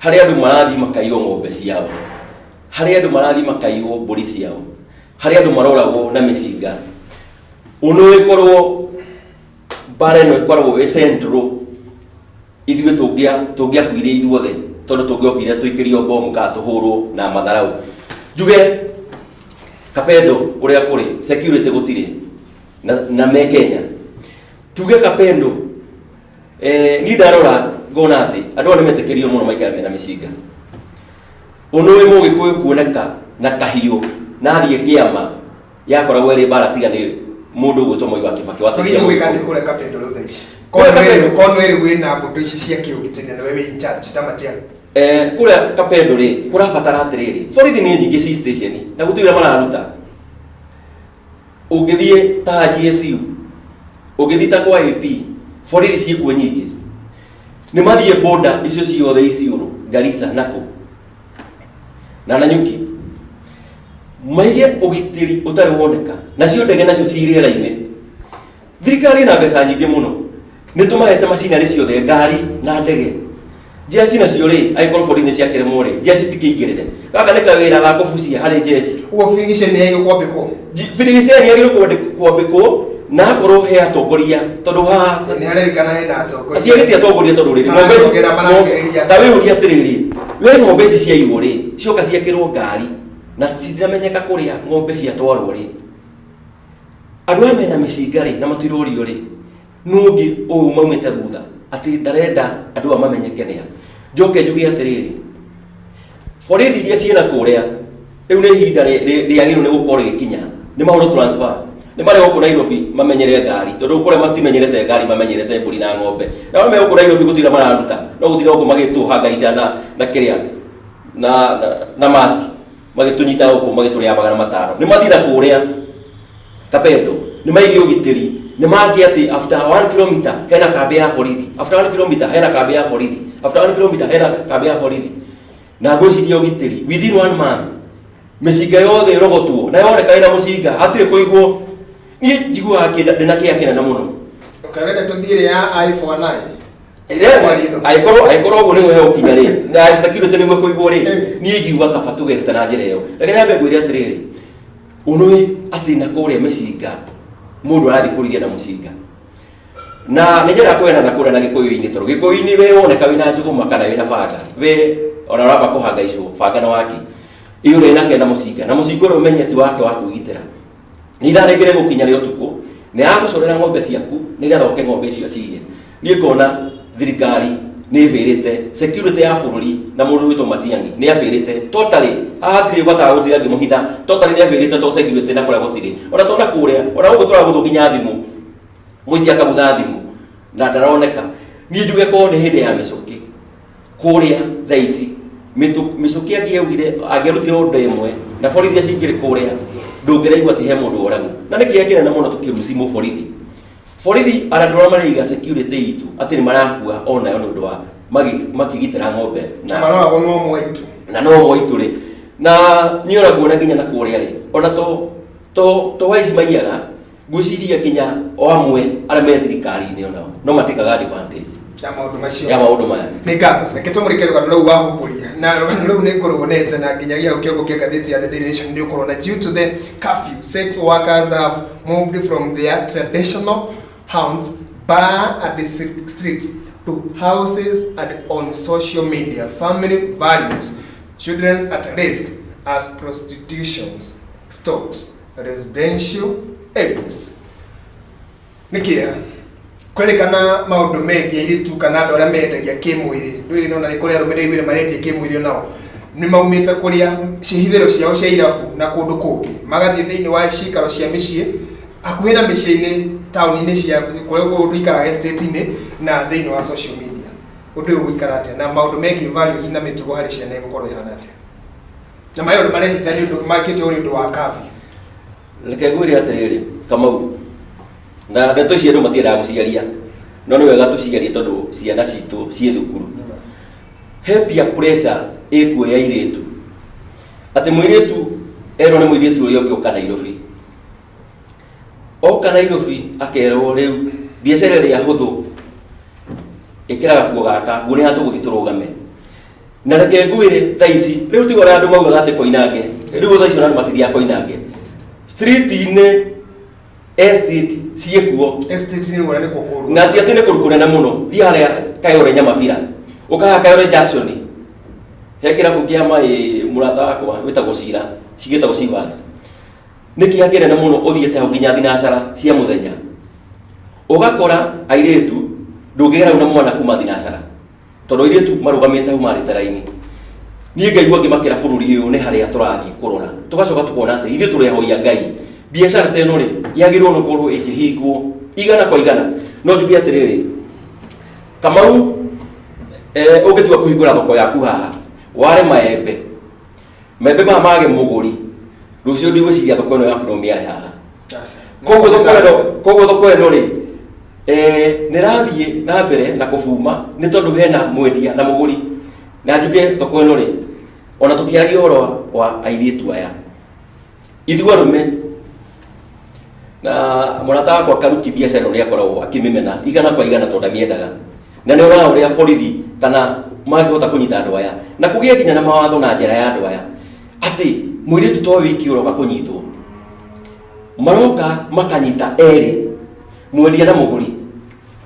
harĩ andũ marathiĩ makaiywo ng'ombe ciao, harĩ andũ marathiĩ makaiywo mbũri ciao, harĩ andũ maroragwo na mĩcinga. Ũndũ ĩkorwo mbara ĩno ĩkoragwo ĩ central, ithuĩ tũngĩakuire ithuothe tondũ tũngĩokire tũikĩrio bomu kana tũhũrwo na matharau. Njuge Kapendo ũrĩa kũrĩ security gũtirĩ na me Kenya. Tuge Kapendo niĩ ndarora ngona atĩ andũ aya nĩmetĩkĩrio mũno maikare mena mĩcinga. Ũndũ ũyũ mũgĩkũyũ kuoneka na kahiũ na athiĩ kĩama yakoragwo ĩrĩ mbara tiga nĩ mũndũ ũgwĩtwo Mwai wa Kibaki wateithia Tũgĩthiĩ gwĩka mũgĩkũyũ. atĩ kũrĩa Kapendo rĩu thaa ici? Kũrĩa Kapendo? Korwo nĩ rĩu wĩna mbũtũ ici cia kĩũgitĩri na nĩwe wĩ in charge ta Matiang'i. Kũrĩa Kapendo rĩ, kũrabatara atĩrĩrĩ, borithi nĩ nyingĩ ci station na gũtirĩ ũrĩa mararuta. Ũngĩthiĩ ta GSU, ũngĩthiĩ ta kwa AP, borithi ciĩkuo nyingĩ. Nĩ mathiĩ border icio ciothe Isiolo, Garissa na kũ na Nanyuki, maige ũgitĩri ũtarĩ woneka, nacio ndege nacio ci rĩera-inĩ. Thirikari ĩna mbeca nyingĩ mũno, nĩ tũmahete macinarĩ ciothe, ngari na ndege. Njeci nacio rĩ, angĩkorwo borithi nĩ ciakĩremwo rĩ, njeci tikĩingĩrĩre. Gaka nĩ kawĩra ga kũbucia harĩ njeci. Ũguo birigiceni yagĩrĩirwo kwambĩkwo? Birigiceni yagĩrĩirwo kwambĩkwo na akorwo he atongoria, tondũ haha Nĩ harerĩkana hena atongoria. Atiagĩte atongoria tondũ rĩrĩ, ng'ombe ici- Maracogera, marakĩrĩria. Ta wĩyũrie atĩrĩrĩ, we ng'ombe ici ciaiywo rĩ, cioka ciakĩrwo ngari na citiramenyeka kũrĩa ng'ombe ciatwarwo rĩ, andũ aya mena mĩcinga rĩ na matirorio rĩ, nũ ũngĩ ũyũ maumĩte thutha atĩ ndarenda andũ aya mamenyeke nĩa? Njoke njuge atĩrĩrĩ, borithi iria ciĩna kũrĩa rĩu nĩ ihinda rĩagĩrĩirwo nĩ gũkorwo rĩgĩkinya nĩ mahũrwo transfer, nĩ marĩ gũkũ Nairobi mamenyere ngari, tondũ kũrĩa matimenyerete ngari mamenyerete mbũri na ng'ombe. Na arĩa me gũkũ Nairobi gũtirĩ mararuta, no gũtirĩ gũkũ magĩtũhangaica na kĩrĩa na mask magĩtũnyita gũkũ magĩtũrĩa 500. Nĩ mathiĩ na kũrĩa Kapendo, nĩ maige ũgitĩri, nĩ mangĩ atĩ after 1 kilometer hena kambĩ ya borithi, after 1 kilometer hena kambĩ ya borithi, after 1 kilometer hena kambĩ ya borithi. Na ngwĩciria ũgitĩri within 1 month mĩcinga yothe ĩrogotwo na yoneka ĩna mũcinga hatirĩ kũigwo. Niĩ njiguaga ndĩna kĩeha kĩnene mũno. Ũkarenda tũthiĩ ĩrĩa ya eye for an eye? Angĩkorwo ũguo nĩguo hegũkinya rĩ, na security nĩguo kũigwo rĩ, niĩ ingiuga kaba tũgerete na njĩra ĩyo. Reke nyambe ngwĩre atĩrĩrĩ, ũnũĩ atĩ na kũrĩa mĩcinga mũndũ arathiĩ kũrĩithia na mũcinga. Na nĩ njĩra kwena na kũrĩa na gĩkũyũ-inĩ, tondũ gĩkũyũ-inĩ we woneka wĩna njũgũma kana wĩna banga, we ona ũramba kũhangaicwo banga na waki. Ĩ ũrĩa nake na mũcinga, na mũcinga ũrĩa ũmenye ti wake wa kwĩgitĩra. Nĩ ithaa rĩngĩ rĩgũkinya rĩa ũtukũ, nĩ agũcorera ng'ombe ciaku nĩgetha oke ng'ombe icio aciiye. Niĩ ngona thirikari nĩ ĩbĩrĩte security ya bũrũri na mũndũ wĩtwo Matiang'i nĩ abĩrĩte totally. Haha hatirĩ bata wa gũtinda ngĩmũhitha, totally nĩ abĩrĩte to security na kũrĩa gũtirĩ. Ona tona kũrĩa, ona gũkũ tũragũthwo nginya thimũ, mũici akagũtha thimũ na ndaroneka. Niĩ njuge korwo nĩ hĩndĩ ya mĩcũkĩ kũrĩa thaa ici, mĩcũkĩ angĩarutire order ĩmwe na borithi acio ingĩrĩ kũrĩa, ndũngĩraigua atĩ he mũndũ woragwo. Na nĩ kĩeha kĩnene mũno tũkĩruci mũborithi. Borithi arĩa andũ arĩa maraiga security itũ atĩ nĩ marakua onayo nĩ ũndũ wa makĩgitĩra ng'ombe na maroragwo no mwaitu. Na no mwaitu rĩ. Na niĩ ona nguona nginya na kũrĩa rĩ, ona to waici maiyaga, ngwĩciria nginya o amwe arĩa me thirikari-inĩ onao no matĩkaga advantage. Ya maũndũ macio. Ya maũndũ maya. Nĩ ngatho. Reke tũmũrĩke rũgano rũu wahumbũria, na rũgano rũu nĩ ngũrũonete na nginyagia hau kĩongo kĩa ngathĩti ya The Daily Nation nĩ ũkorwo na due to the curfew, sex workers have moved from their traditional haunts, bar and the streets, to houses and on social media. Family values, children's at risk as prostitutions stalks residential areas. Nĩ kĩeha kwerĩkana maũndũ megiĩ airĩtu kana andũ arĩa mendagia kĩmwĩrĩ. Ndũrĩ nona nĩ kũrĩ arũme ndĩraiguire marendia kĩmwĩrĩ, onao nĩ maumĩte kũrĩa ciĩhithĩro ciao cia irabu na kũndũ kũngĩ, magathiĩ thĩinĩ wa cikaro cia mĩciĩ, hakuhĩ na mĩciĩ-inĩ, taũni-inĩ cia kũrĩa tũikaraga, estate-inĩ, na thĩinĩ wa social media. Ũndũ ũyũ ũgũikara atĩa, na maũndũ megiĩ values na mĩtugo harĩ ciana ĩgũkorwo ĩhana atĩa, na mayo nĩ marehitha nĩ ũndũ makĩte ũrĩ ũndũ wa curfew? Reke ngwĩre atĩrĩrĩ, Kamau, na ndeto ici andũ matiendaga gũciaria, no nĩ wega tũciarie tondũ ciana citũ ciĩ thukuru. He peer pressure ĩkuo ya airĩtu, atĩ mũirĩtu erwo nĩ mũirĩtu ũrĩa ũngĩ, "Ũka Nairobi." Oka Nairobi akerwo, "Rĩu biacara ĩrĩa hũthũ, ĩkĩra gakuo gaka, nguo nĩ haha tũgũthiĩ tũrũgame." Na reke ngwĩre, thaa ici rĩu tiga ũrĩa andũ maugaga atĩ Koinange, rĩu thaa ici ona andũ matithiaga Koinange, street-inĩ, estate ciĩkuo. Estate nĩ ũrĩa nĩ kũkũrũ. Na ti atĩ nĩ kũndũ kũnene mũno. Thiĩ harĩa Kayore Nyamabira, ũkaha Kayore Junction, he kĩrabu kĩa mai mũrata wakwa wĩtagwo Cira, cigĩtagwo Chivas, nĩ kĩha kĩnene mũno. Ũthiĩte hau nginya thinacara cia mũthenya, ũgakora airĩtu. Ndũngĩgera hau na mwana kuma thinacara tondũ airĩtu marũgamĩte hau marĩte raini. Niĩ ngaigua ngĩmakĩra bũrũri ũyũ nĩ harĩa tũrathiĩ kũrora. Tũgacoka tũkona atĩ ithuĩ tũrehoia Ngai, biacara ta ĩno rĩ, yagĩrĩirwo nĩ gũkorwo ĩkĩhingwo igana kwa igana. No njuge atĩrĩrĩ, Kamau, ũngĩtua kũhingũra thoko yaku haha ware maembe, maembe maya mage mũgũri rũciũ, ndigwĩciria thoko ĩno yaku no mĩare haha. Koguo thoko ĩno rĩ, nĩ ĩrathiĩ na mbere na kũbuma nĩ tondũ hena mwendia na mũgũri. Na njuge thoko ĩno rĩ, ona tũkĩaragia ũhoro wa airĩtu aya, ithuĩ arũme, na mũrata wakwa Karuki, biacara ĩno nĩ akoragwo akĩmĩmena igana kwa igana tondũ ndamĩendaga, na nĩ onaga ũrĩa borithi kana mangĩhota kũnyita andũ aya na kũgĩe nginya na mawatho na njĩra ya andũ aya, atĩ mũirĩtu to wiki ũroka kũnyitwo, maroka makanyita erĩ, mwendia na mũgũri.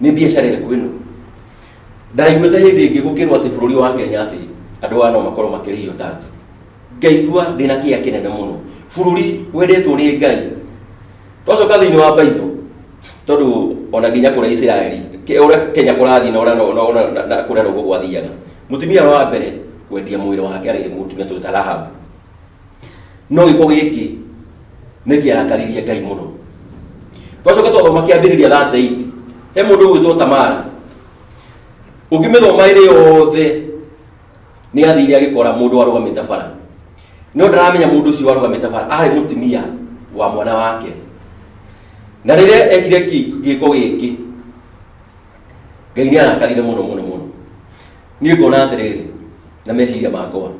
Nĩ biacara ĩrĩkũ ĩno? Ndaiguĩte hĩndĩ ĩngĩ gũkĩrwo atĩ bũrũri wa Kenya atĩ andũ aya no makorwo makĩrĩhio tax. Ngaigua ndĩna kĩeha kĩnene mũno, bũrũri wendetwo nĩ Ngai. Twacoka thĩinĩ wa Bible, tondũ ona nginya kũrĩa Isiraeli, ũrĩa Kenya kũrathiĩ na ũrĩa na kũrĩa noguo gwathiaga, mũtumia wa mbere kwendia mwĩrĩ wake arĩ mũtumia twĩta Rahab. No gĩko gĩkĩ nĩ kĩarakaririe Ngai mũno. Twacoka twathoma Kĩambĩrĩria 38, he mũndũ ũgwĩtwo Tamara. Ũngĩmĩthoma ĩrĩ yothe, nĩ athire agĩkora mũndũ warũgamĩte bara, no ndaramenya mũndũ ũcio warũgamĩte bara arĩ mũtumia wa mwana wake. Na rĩrĩa ekire gĩko gĩkĩ, Ngai nĩ arakarire mũno mũno mũno. Niĩ ngona atĩrĩrĩ, na meciria makwa,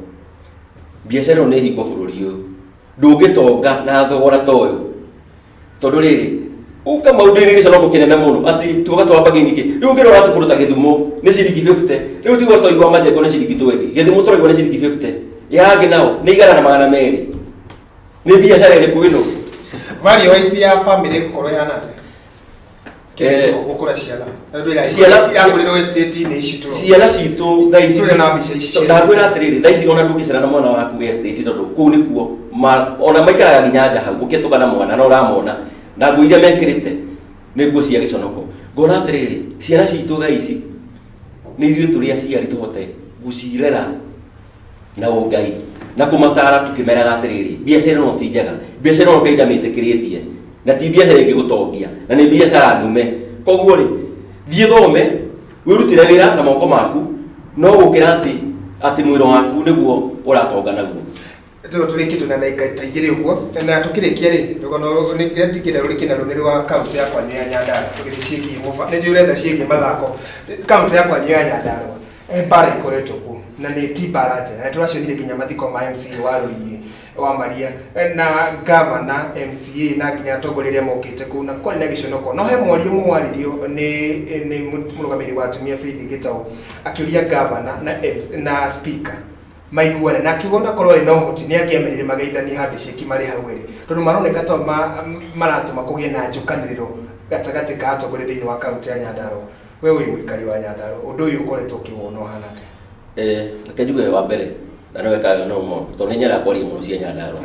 biacara ĩno nĩ hingwo. Bũrũri ũyũ ndũngĩtonga na thogora ta ũyũ, tondũ rĩrĩ ũka maũndũ-inĩ gĩconoko kĩnene mũno atĩ tuoka twambagia nyingĩ. Rĩu ũngĩrora atĩ kũndũ ta Gĩthumo nĩ ciringi 50, rĩu tigwo twaigua Majengo nĩ ciringi 20, Gĩthumo tũraigua nĩ ciringi 50, yangĩ nao nĩ 102. Nĩ biacara ĩrĩkũ ĩno? Value wise ya family gũkorwo ĩhana atĩa? Gũkũra ciana yakũrĩrwo estate-inĩ ici tũrona. Ciana citũ thaa ici Tũrĩ na mbica ici cia- Ndakwĩra atĩrĩrĩ, thaa ici ona ndũngĩcera na mwana waku estate, tondũ kũu nĩkuo ona maikaraga nginya nja hau ũkĩtũka na mwana na ũramona na nguo iria mekĩrĩte nĩ nguo cia gĩconoko. Ngona atĩrĩrĩ, ciana citũ thaa ici nĩ ithuĩ tũrĩ aciari tũhote gũcirera na ũngai na kũmatara, tũkĩmeraga atĩrĩrĩ, biacara ĩno ti njega, biacara ĩno Ngai ndamĩtĩkĩrĩtie, na ti biacara ĩngĩgũtongia, na nĩ biacara nume. Koguo rĩ, thiĩ thome, wĩrutĩre wĩra na moko maku, no gũkĩra atĩ mwĩrĩ waku nĩguo ũratonga naguo. Tũrĩkĩtwo na ndagĩka ta 2 ũguo, na tũkĩrĩkia rĩ, rũgano nĩ ndingĩenda rũrĩkie naruo nĩ rwa kaunti ya kwanyu ya Nyandarua. Tũgĩthiĩ ciĩgiĩ nĩ njũĩ ũretha ciĩgiĩ mathako. Kaunti ya kwanyu ya Nyandarua, mbara ikoretwo kuo, na nĩ ti mbara njega, na tũracionire nginya mathiko ma MCA wa Rũriĩ. Wa Maria na gavana, MCA na nginya atongoria arĩa mokĩte kũu, na kwarĩ na gĩconoko. No he mwario ũmwe waririo nĩ mũrũgamĩrĩri wa atumia Faith Gĩtaũ, akĩũria gavana na MC, na speaker maiguane, na akiuga onakorwo arĩ na ũhoti nĩ angĩamerire mageithanie handshake marĩ hau ĩrĩ, tondũ maroneka ta maratũma kũgĩe na njũkanĩrĩro gatagatĩ ka atongoria thĩinĩ wa kaunti ya Nyandarua. We wĩ mũikari wa Nyandarua, ũndũ ũyũ ũkoretwo ũkĩwona ũhana atĩa? Reke njuge wa mbere na nĩ wekaga no mo tondũ nĩ nyendaga kwaria mũno cia Nyandarua.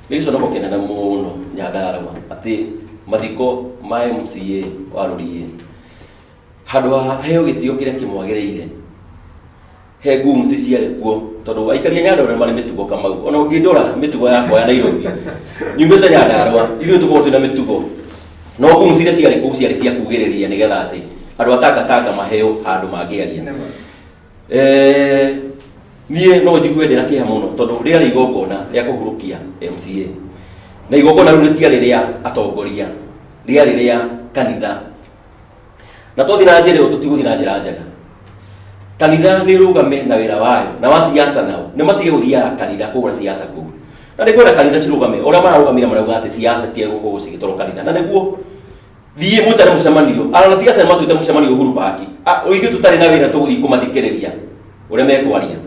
Nĩ gĩconoko kĩnene mũno Nyandarua atĩ mathiko ma MCA wa Rũriĩ, handũ ha heo gĩtĩo kĩrĩa kĩmwagĩrĩire, he ngumci ciarĩ kuo, tondũ aikari a Nyandarua nĩ marĩ mĩtugo. Kamau, ona ũngĩndora mĩtugo yakwa ya Nairobi, nyumĩte Nyandarua, ithuĩ tũkoragwo twĩna mĩtugo. No ngumci iria ciarĩ kũu ciarĩ cia kugĩrĩria nĩgetha atĩ andũ a Tangatanga maheo handũ mangĩaria. Niĩ no njigue ndĩna kĩeha mũno, tondũ rĩarĩ igongona rĩa kũhurũkia MCA, na igongona rĩu rĩtiarĩ rĩa atongoria, rĩarĩ rĩa kanitha. Na twathiĩ na njĩra ĩyo, tũtigũthiĩ na njĩra njega. Kanitha nĩ ĩrũgame na wĩra wayo, na wa siasa nao nĩ matige gũthiaga kanitha kũgũra siasa kũu. Na nĩ ngwenda kanitha cirũgame ũrĩa mararũgamire, marauga atĩ siasa citigũkorwo cigĩtwarwo kanitha, na nĩguo thiĩ mwĩtane mũcemanio. Arana siasa nĩ matuĩte mũcemanio Uhuru Park. Ithuĩ tũtarĩ na wĩra tũgũthiĩ kũmathikĩrĩria ũrĩa mekwaria.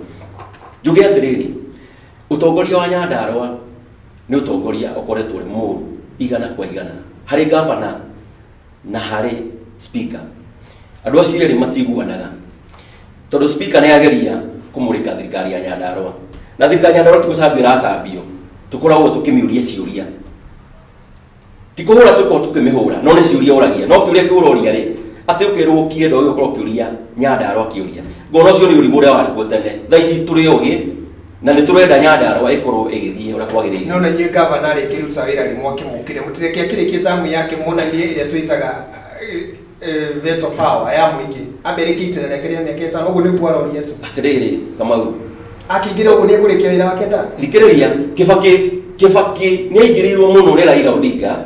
Njuge atĩrĩrĩ, ũtongoria wa Nyandarua nĩ ũtongoria ũkoretwo ũrĩ mũũru 100% harĩ gavana na harĩ speaker. Andũ acio erĩ matiguanaga, tondũ speaker nĩ ageria kũmũrĩka thirikari ya Nyandarua, na thirikari ya Nyandarua ti gũcambio ĩracambio, tũkoragwo tũkĩmĩũria ciũria, ti kũhũra tũkorwo tũkĩmĩhũra, no nĩ ciũria ũragia. No kĩũria kĩu ũroria rĩ, atĩ ũkĩrwo ũkire ndo ũkorwo ũkĩũria Nyandarua kĩũria, ngona ũcio nĩ ũrimũ ũrĩa warĩ kuo tene. Thaa ici tũrĩ ũgĩ na nĩ tũrenda Nyandarua ĩkorwo ĩgĩthiĩ ũrĩa kwagĩrĩire. No na inyuĩ gavana arĩkĩruta wĩra rĩ, mwakĩmũkĩre, mũtireke akĩrĩkie tamu yake, muonanie ĩrĩa twĩtaga veto power ya mũingĩ, ambe ĩrĩkie itĩna rĩake rĩa mĩaka 5, ũguo nĩguo aroria tu. Atĩrĩrĩ Kamau, Akĩingĩra ũguo nĩ ekũrĩkia wĩra wake nda. Thikĩrĩria, Kibaki nĩ aingĩrĩirwo mũno nĩ Raila Odinga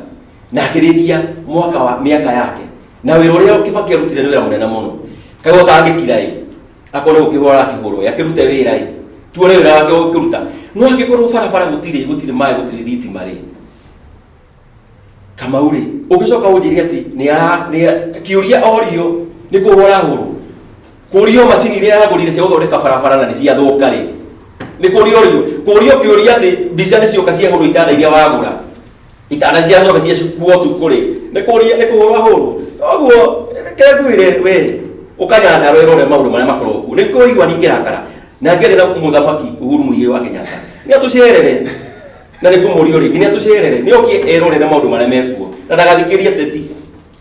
na akĩrĩkia mwaka wa mĩaka yake, na wĩra ũrĩa Kibaki arutire nĩ wĩra mũnene mũno. Kaĩ ũtangĩkira ĩ, akorwo nĩ gũkĩhũra arakĩhũrwo ĩ, akĩrute wĩra ĩ, tuone wĩra wake ũkĩruta. No angĩkorwo barabara gũtirĩ, gũtirĩ maĩ, gũtirĩ thitima rĩ, Kamau rĩ, ũngĩcoka ũnjĩre atĩ nĩ ara nĩ kĩũria orio nĩ kũhũra arahũrwo, kũrio macini iria aragũrire cia gũthondeka barabara na nĩ ciathũka rĩ, nĩ kũrio orio, kũrio kĩũria atĩ mbica nĩ cioka ciahũrwo itanda iria wagũra, itanda ciacoka ciacukuo ũtukũ rĩ, nĩ kũria nĩ kũhũrwo ahũrwo. Ũguo reke ngwĩre, we ũkanyandarũa ĩrore maũndũ marĩa makoragwo kuo, nĩ kũigua ningĩrakara na ngĩarĩ na mũthamaki Uhuru Muigai wa Kenyatta nĩ atũcerere, na nĩ ngũmũria rĩngĩ nĩ atũcerere, nĩ oke erorere maũndũ marĩa mekuo na ndagathikĩrie ateti,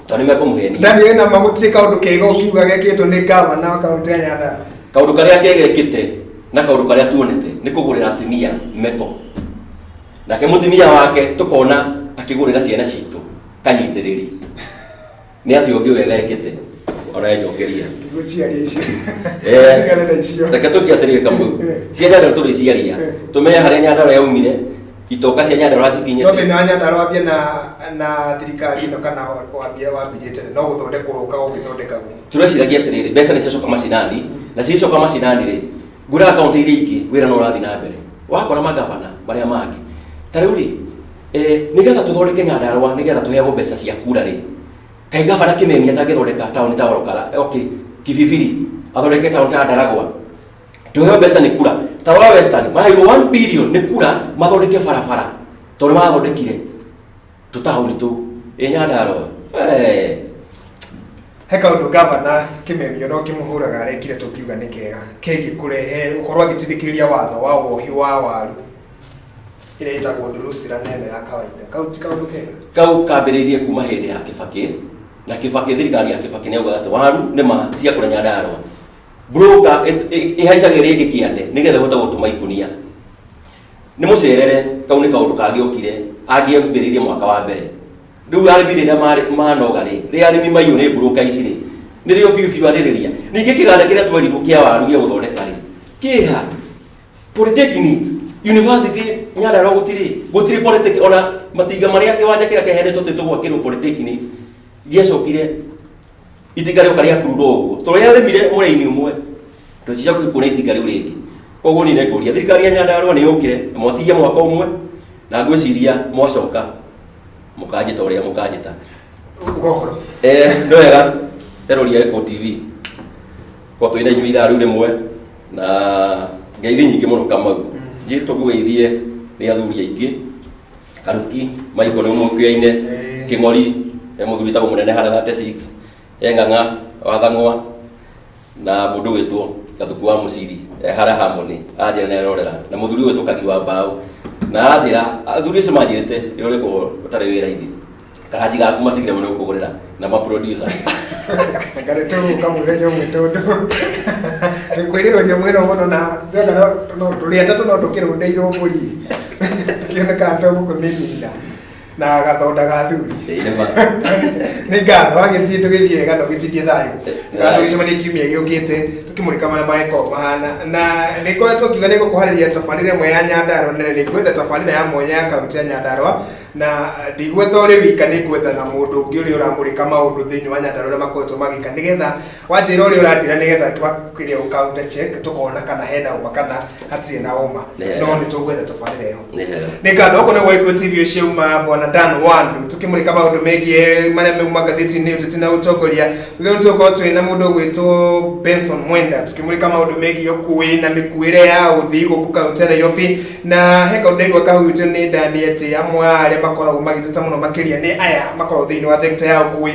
tondũ nĩ mekũmũhenia. Daniel, na magũtirĩ kaũndũ kega ũkiuga gekĩtwo nĩ gavana wa kaunti ya Nyandarua? Kaũndũ karĩa kegekĩte na kaũndũ karĩa tuonete nĩ kũgũrĩra atumia meko, nake mũtumia wake tũkona akĩgũrĩra ciana citũ kanyitĩrĩri. Nĩ atĩ ũngĩ wega ekĩte ona enjokeria? Gũciaria icio. Tigane na icio. Reke tũkie atĩrĩrĩ Kamau, cia Nyandarua tũrĩciaria, tũmenye harĩa Nyandarua yaumire, itoka cia Nyandarua no cikinyĩte. Thĩna wa Nyandarua wambie na thirikari ĩno kana wambie wambirie tene, no gũthondekwo ũkaga ũgĩthondekagwo. Tũreciragia atĩrĩrĩ, mbeca nĩ ciacoka macinani, na cicoka macinani rĩ, ngwĩraga kaunti iria ingĩ wĩra no ũrathiĩ na mbere. Wakora magavana marĩa mangĩ ta rĩu rĩ, nĩgetha tũthondeke Nyandarua, nĩgetha tũheagwo mbeca cia kura rĩ, kaĩ gavana Kĩmemia atangĩthondeka taũni ta Orokara, okay, Kibibiri, athondeke taũni ta Ndaragwa, tũheo mbeca nĩ kura? Ta rora Western, maraheirwo 1 billion nĩ kura mathondeke barabara, tondũ marathondekire tũtaũni tũu. Ĩ Nyandarua? He kaũndũ gavana Kĩmemio no kĩmũhũraga arekire tũngiuga nĩ kega, kegiĩ kũrehe gũkorwo agĩtindĩkĩrĩria watho wa wohi wa waru ĩrĩa ĩtagwo ndurusira na ĩno ya kawaida. Kau ti kaũndũ kega? Kau kambĩrĩirie kuma hĩndĩ ya Kibaki, na Kibaki, thirikari ya Kibaki nĩ yaugaga atĩ waru nĩ ma ciakũra Nyandarua, broker ĩhaicaga ĩrĩa ĩngĩ kĩande nĩgetha ĩhote gũtũma ikũnia. Nĩ mũcerere, kau nĩ kaũndũ kangĩokire angĩambĩrĩirie mwaka wa mbere. Rĩu arĩmi rĩrĩa marĩ manoga rĩ, rĩrĩa arĩmi maiyũ nĩ broker ici rĩ, nĩrĩo biũ biũ arĩrĩria. Ningĩ kĩganda kĩrĩa twerirwo kĩa waru gĩa gũthondeka rĩ, kĩha polytechnic university Nyandarua gũtirĩ polytechnic, ona matinga marĩa kĩwanja kĩrĩa kĩheanĩtwo atĩ tũgwakĩrwo polytechnics gĩacokire itinga rĩoka rĩa kurura ũguo, tondũ rĩarĩmire mũraini ũmwe, tũticoke kuona itinga rĩu rĩngĩ. Koguo niĩ nĩngũria thirikari ya Nyandarua nĩ yũkire na mwatigia mwaka ũmwe, na ngwĩciria mwacoka mũkanjĩta ũrĩa mũkanjĩta. Uga ũhoro. Nĩ wega terori ya Eco TV ko twĩ na inyuĩ ithaa rĩu rĩmwe na ngeithi nyingĩ mũno. Kamau, njĩrĩtwo ngũgeithie nĩ athuri aingĩ. Karuki Michael nĩ ũmũkĩaine, Kĩng'ori e mũthuri wĩtagwo mũnene harĩa 36 e Ng'ang'a wa Thang'wa na mũndũ wĩtwo Gathuku wa Mũciri e harĩa Harmony anjĩra nĩ arorera, na mũthuri wĩtwo Kagi wa Mbaũ na aranjĩra athuri acio manjĩrĩte rĩrĩa ũrĩkorwo ũtarĩ wĩra-inĩ karanji gaku matigire mũno gũkũgũrĩra na ma producer. Ngari tũgũka mũthenya ũmwe tondũ kwĩrĩrwo nyamũ ĩno mũno na ndĩrona no tũrĩ atatũ no tũkĩrũndĩirwo mbũri kĩonekaga tũgũkũmĩmina na gathonda ga thuri. Ĩĩ, nĩ ma. Nĩ ngatho wagĩthiĩ, tũgĩthiĩ wega na ũgĩtindie thayũ. Kana tũgĩcemania kiumia gĩũkĩte tũkĩmũrĩka marĩa mangĩkorwo mahana, na nĩ ngoretwo ngiuga nĩ ngũkũharĩria tabarĩra ĩmwe ya Nyandarua nene, nĩ ngwetha tabarĩra ya mwanya ya kaunti ya Nyandarua, na ndigwetha ũrĩ wika, nĩ ngwetha na mũndũ ũngĩ ũrĩa ũramũrĩka maũndũ thĩinĩ wa Nyandarua ũrĩa makoretwo magĩka, nĩgetha wanjĩra ũrĩa ũranjĩra, nĩgetha twakĩria gũ counter check tũkona kana hena ũma kana hatirĩ na ũma. Nĩ No hega. nĩ tũgwetha tabarĩra ĩyo. Nĩ hega. Nĩ ngatho. Gũkũ nĩ Gwaikũ TV, ũcio uma bwana Dan Wandu tukĩmũrĩka maũndũ megiĩ marĩa meuma ngathĩti-inĩ, ũteti na ũtongoria. Thutha ũyũ tũgũkorwo twĩ na mũndũ ũgwĩtwo Benson Mwenda tukĩmũrĩka maũndũ megiĩ ũkui na mĩkuĩre ya ũthii gũkũ kaunti ya Nairobi, na he kaũndũ ndaigua kahutio nĩ Dani atĩ amwe a arĩa makoragwo magĩteta mũno makĩria nĩ aya makoragwo thĩinĩ wa thekta ya ũkui,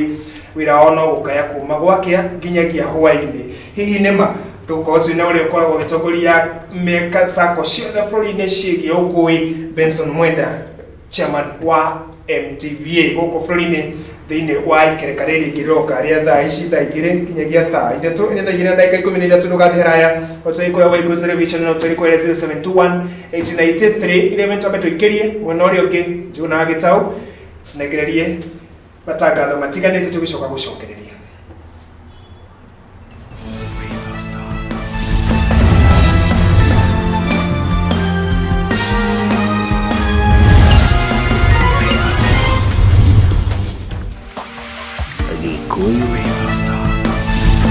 wĩra wao no gũkaya kuma gwakĩa nginyagia hwaĩ-inĩ. Hihi nĩ ma? Tũgũkorwo twĩ na ũrĩa ũkoragwo ũgĩtongoria meka sacco ciothe bũrũri-inĩ ciĩgiĩ ũkui, Benson Mwenda, chairman wa MTVA gũkũ bũrũri-inĩ, thĩinĩ wa ikereka rĩrĩ rĩngĩ rĩroka rĩa thaa ici, thaa 2 nginyagia thaa 3, nĩ thaa 2 na ndagĩka 13. Ndũgathiĩ haraya, ũtũĩ kũrĩa Gwaikũ Television no tũrĩ kũrĩa 0721 893 11. Twambe tũikĩrie mwena ũrĩa ũngĩ Njũna Gĩtaũ, nengererie matangatho matiganĩte, tũgĩcoka gũcokereria.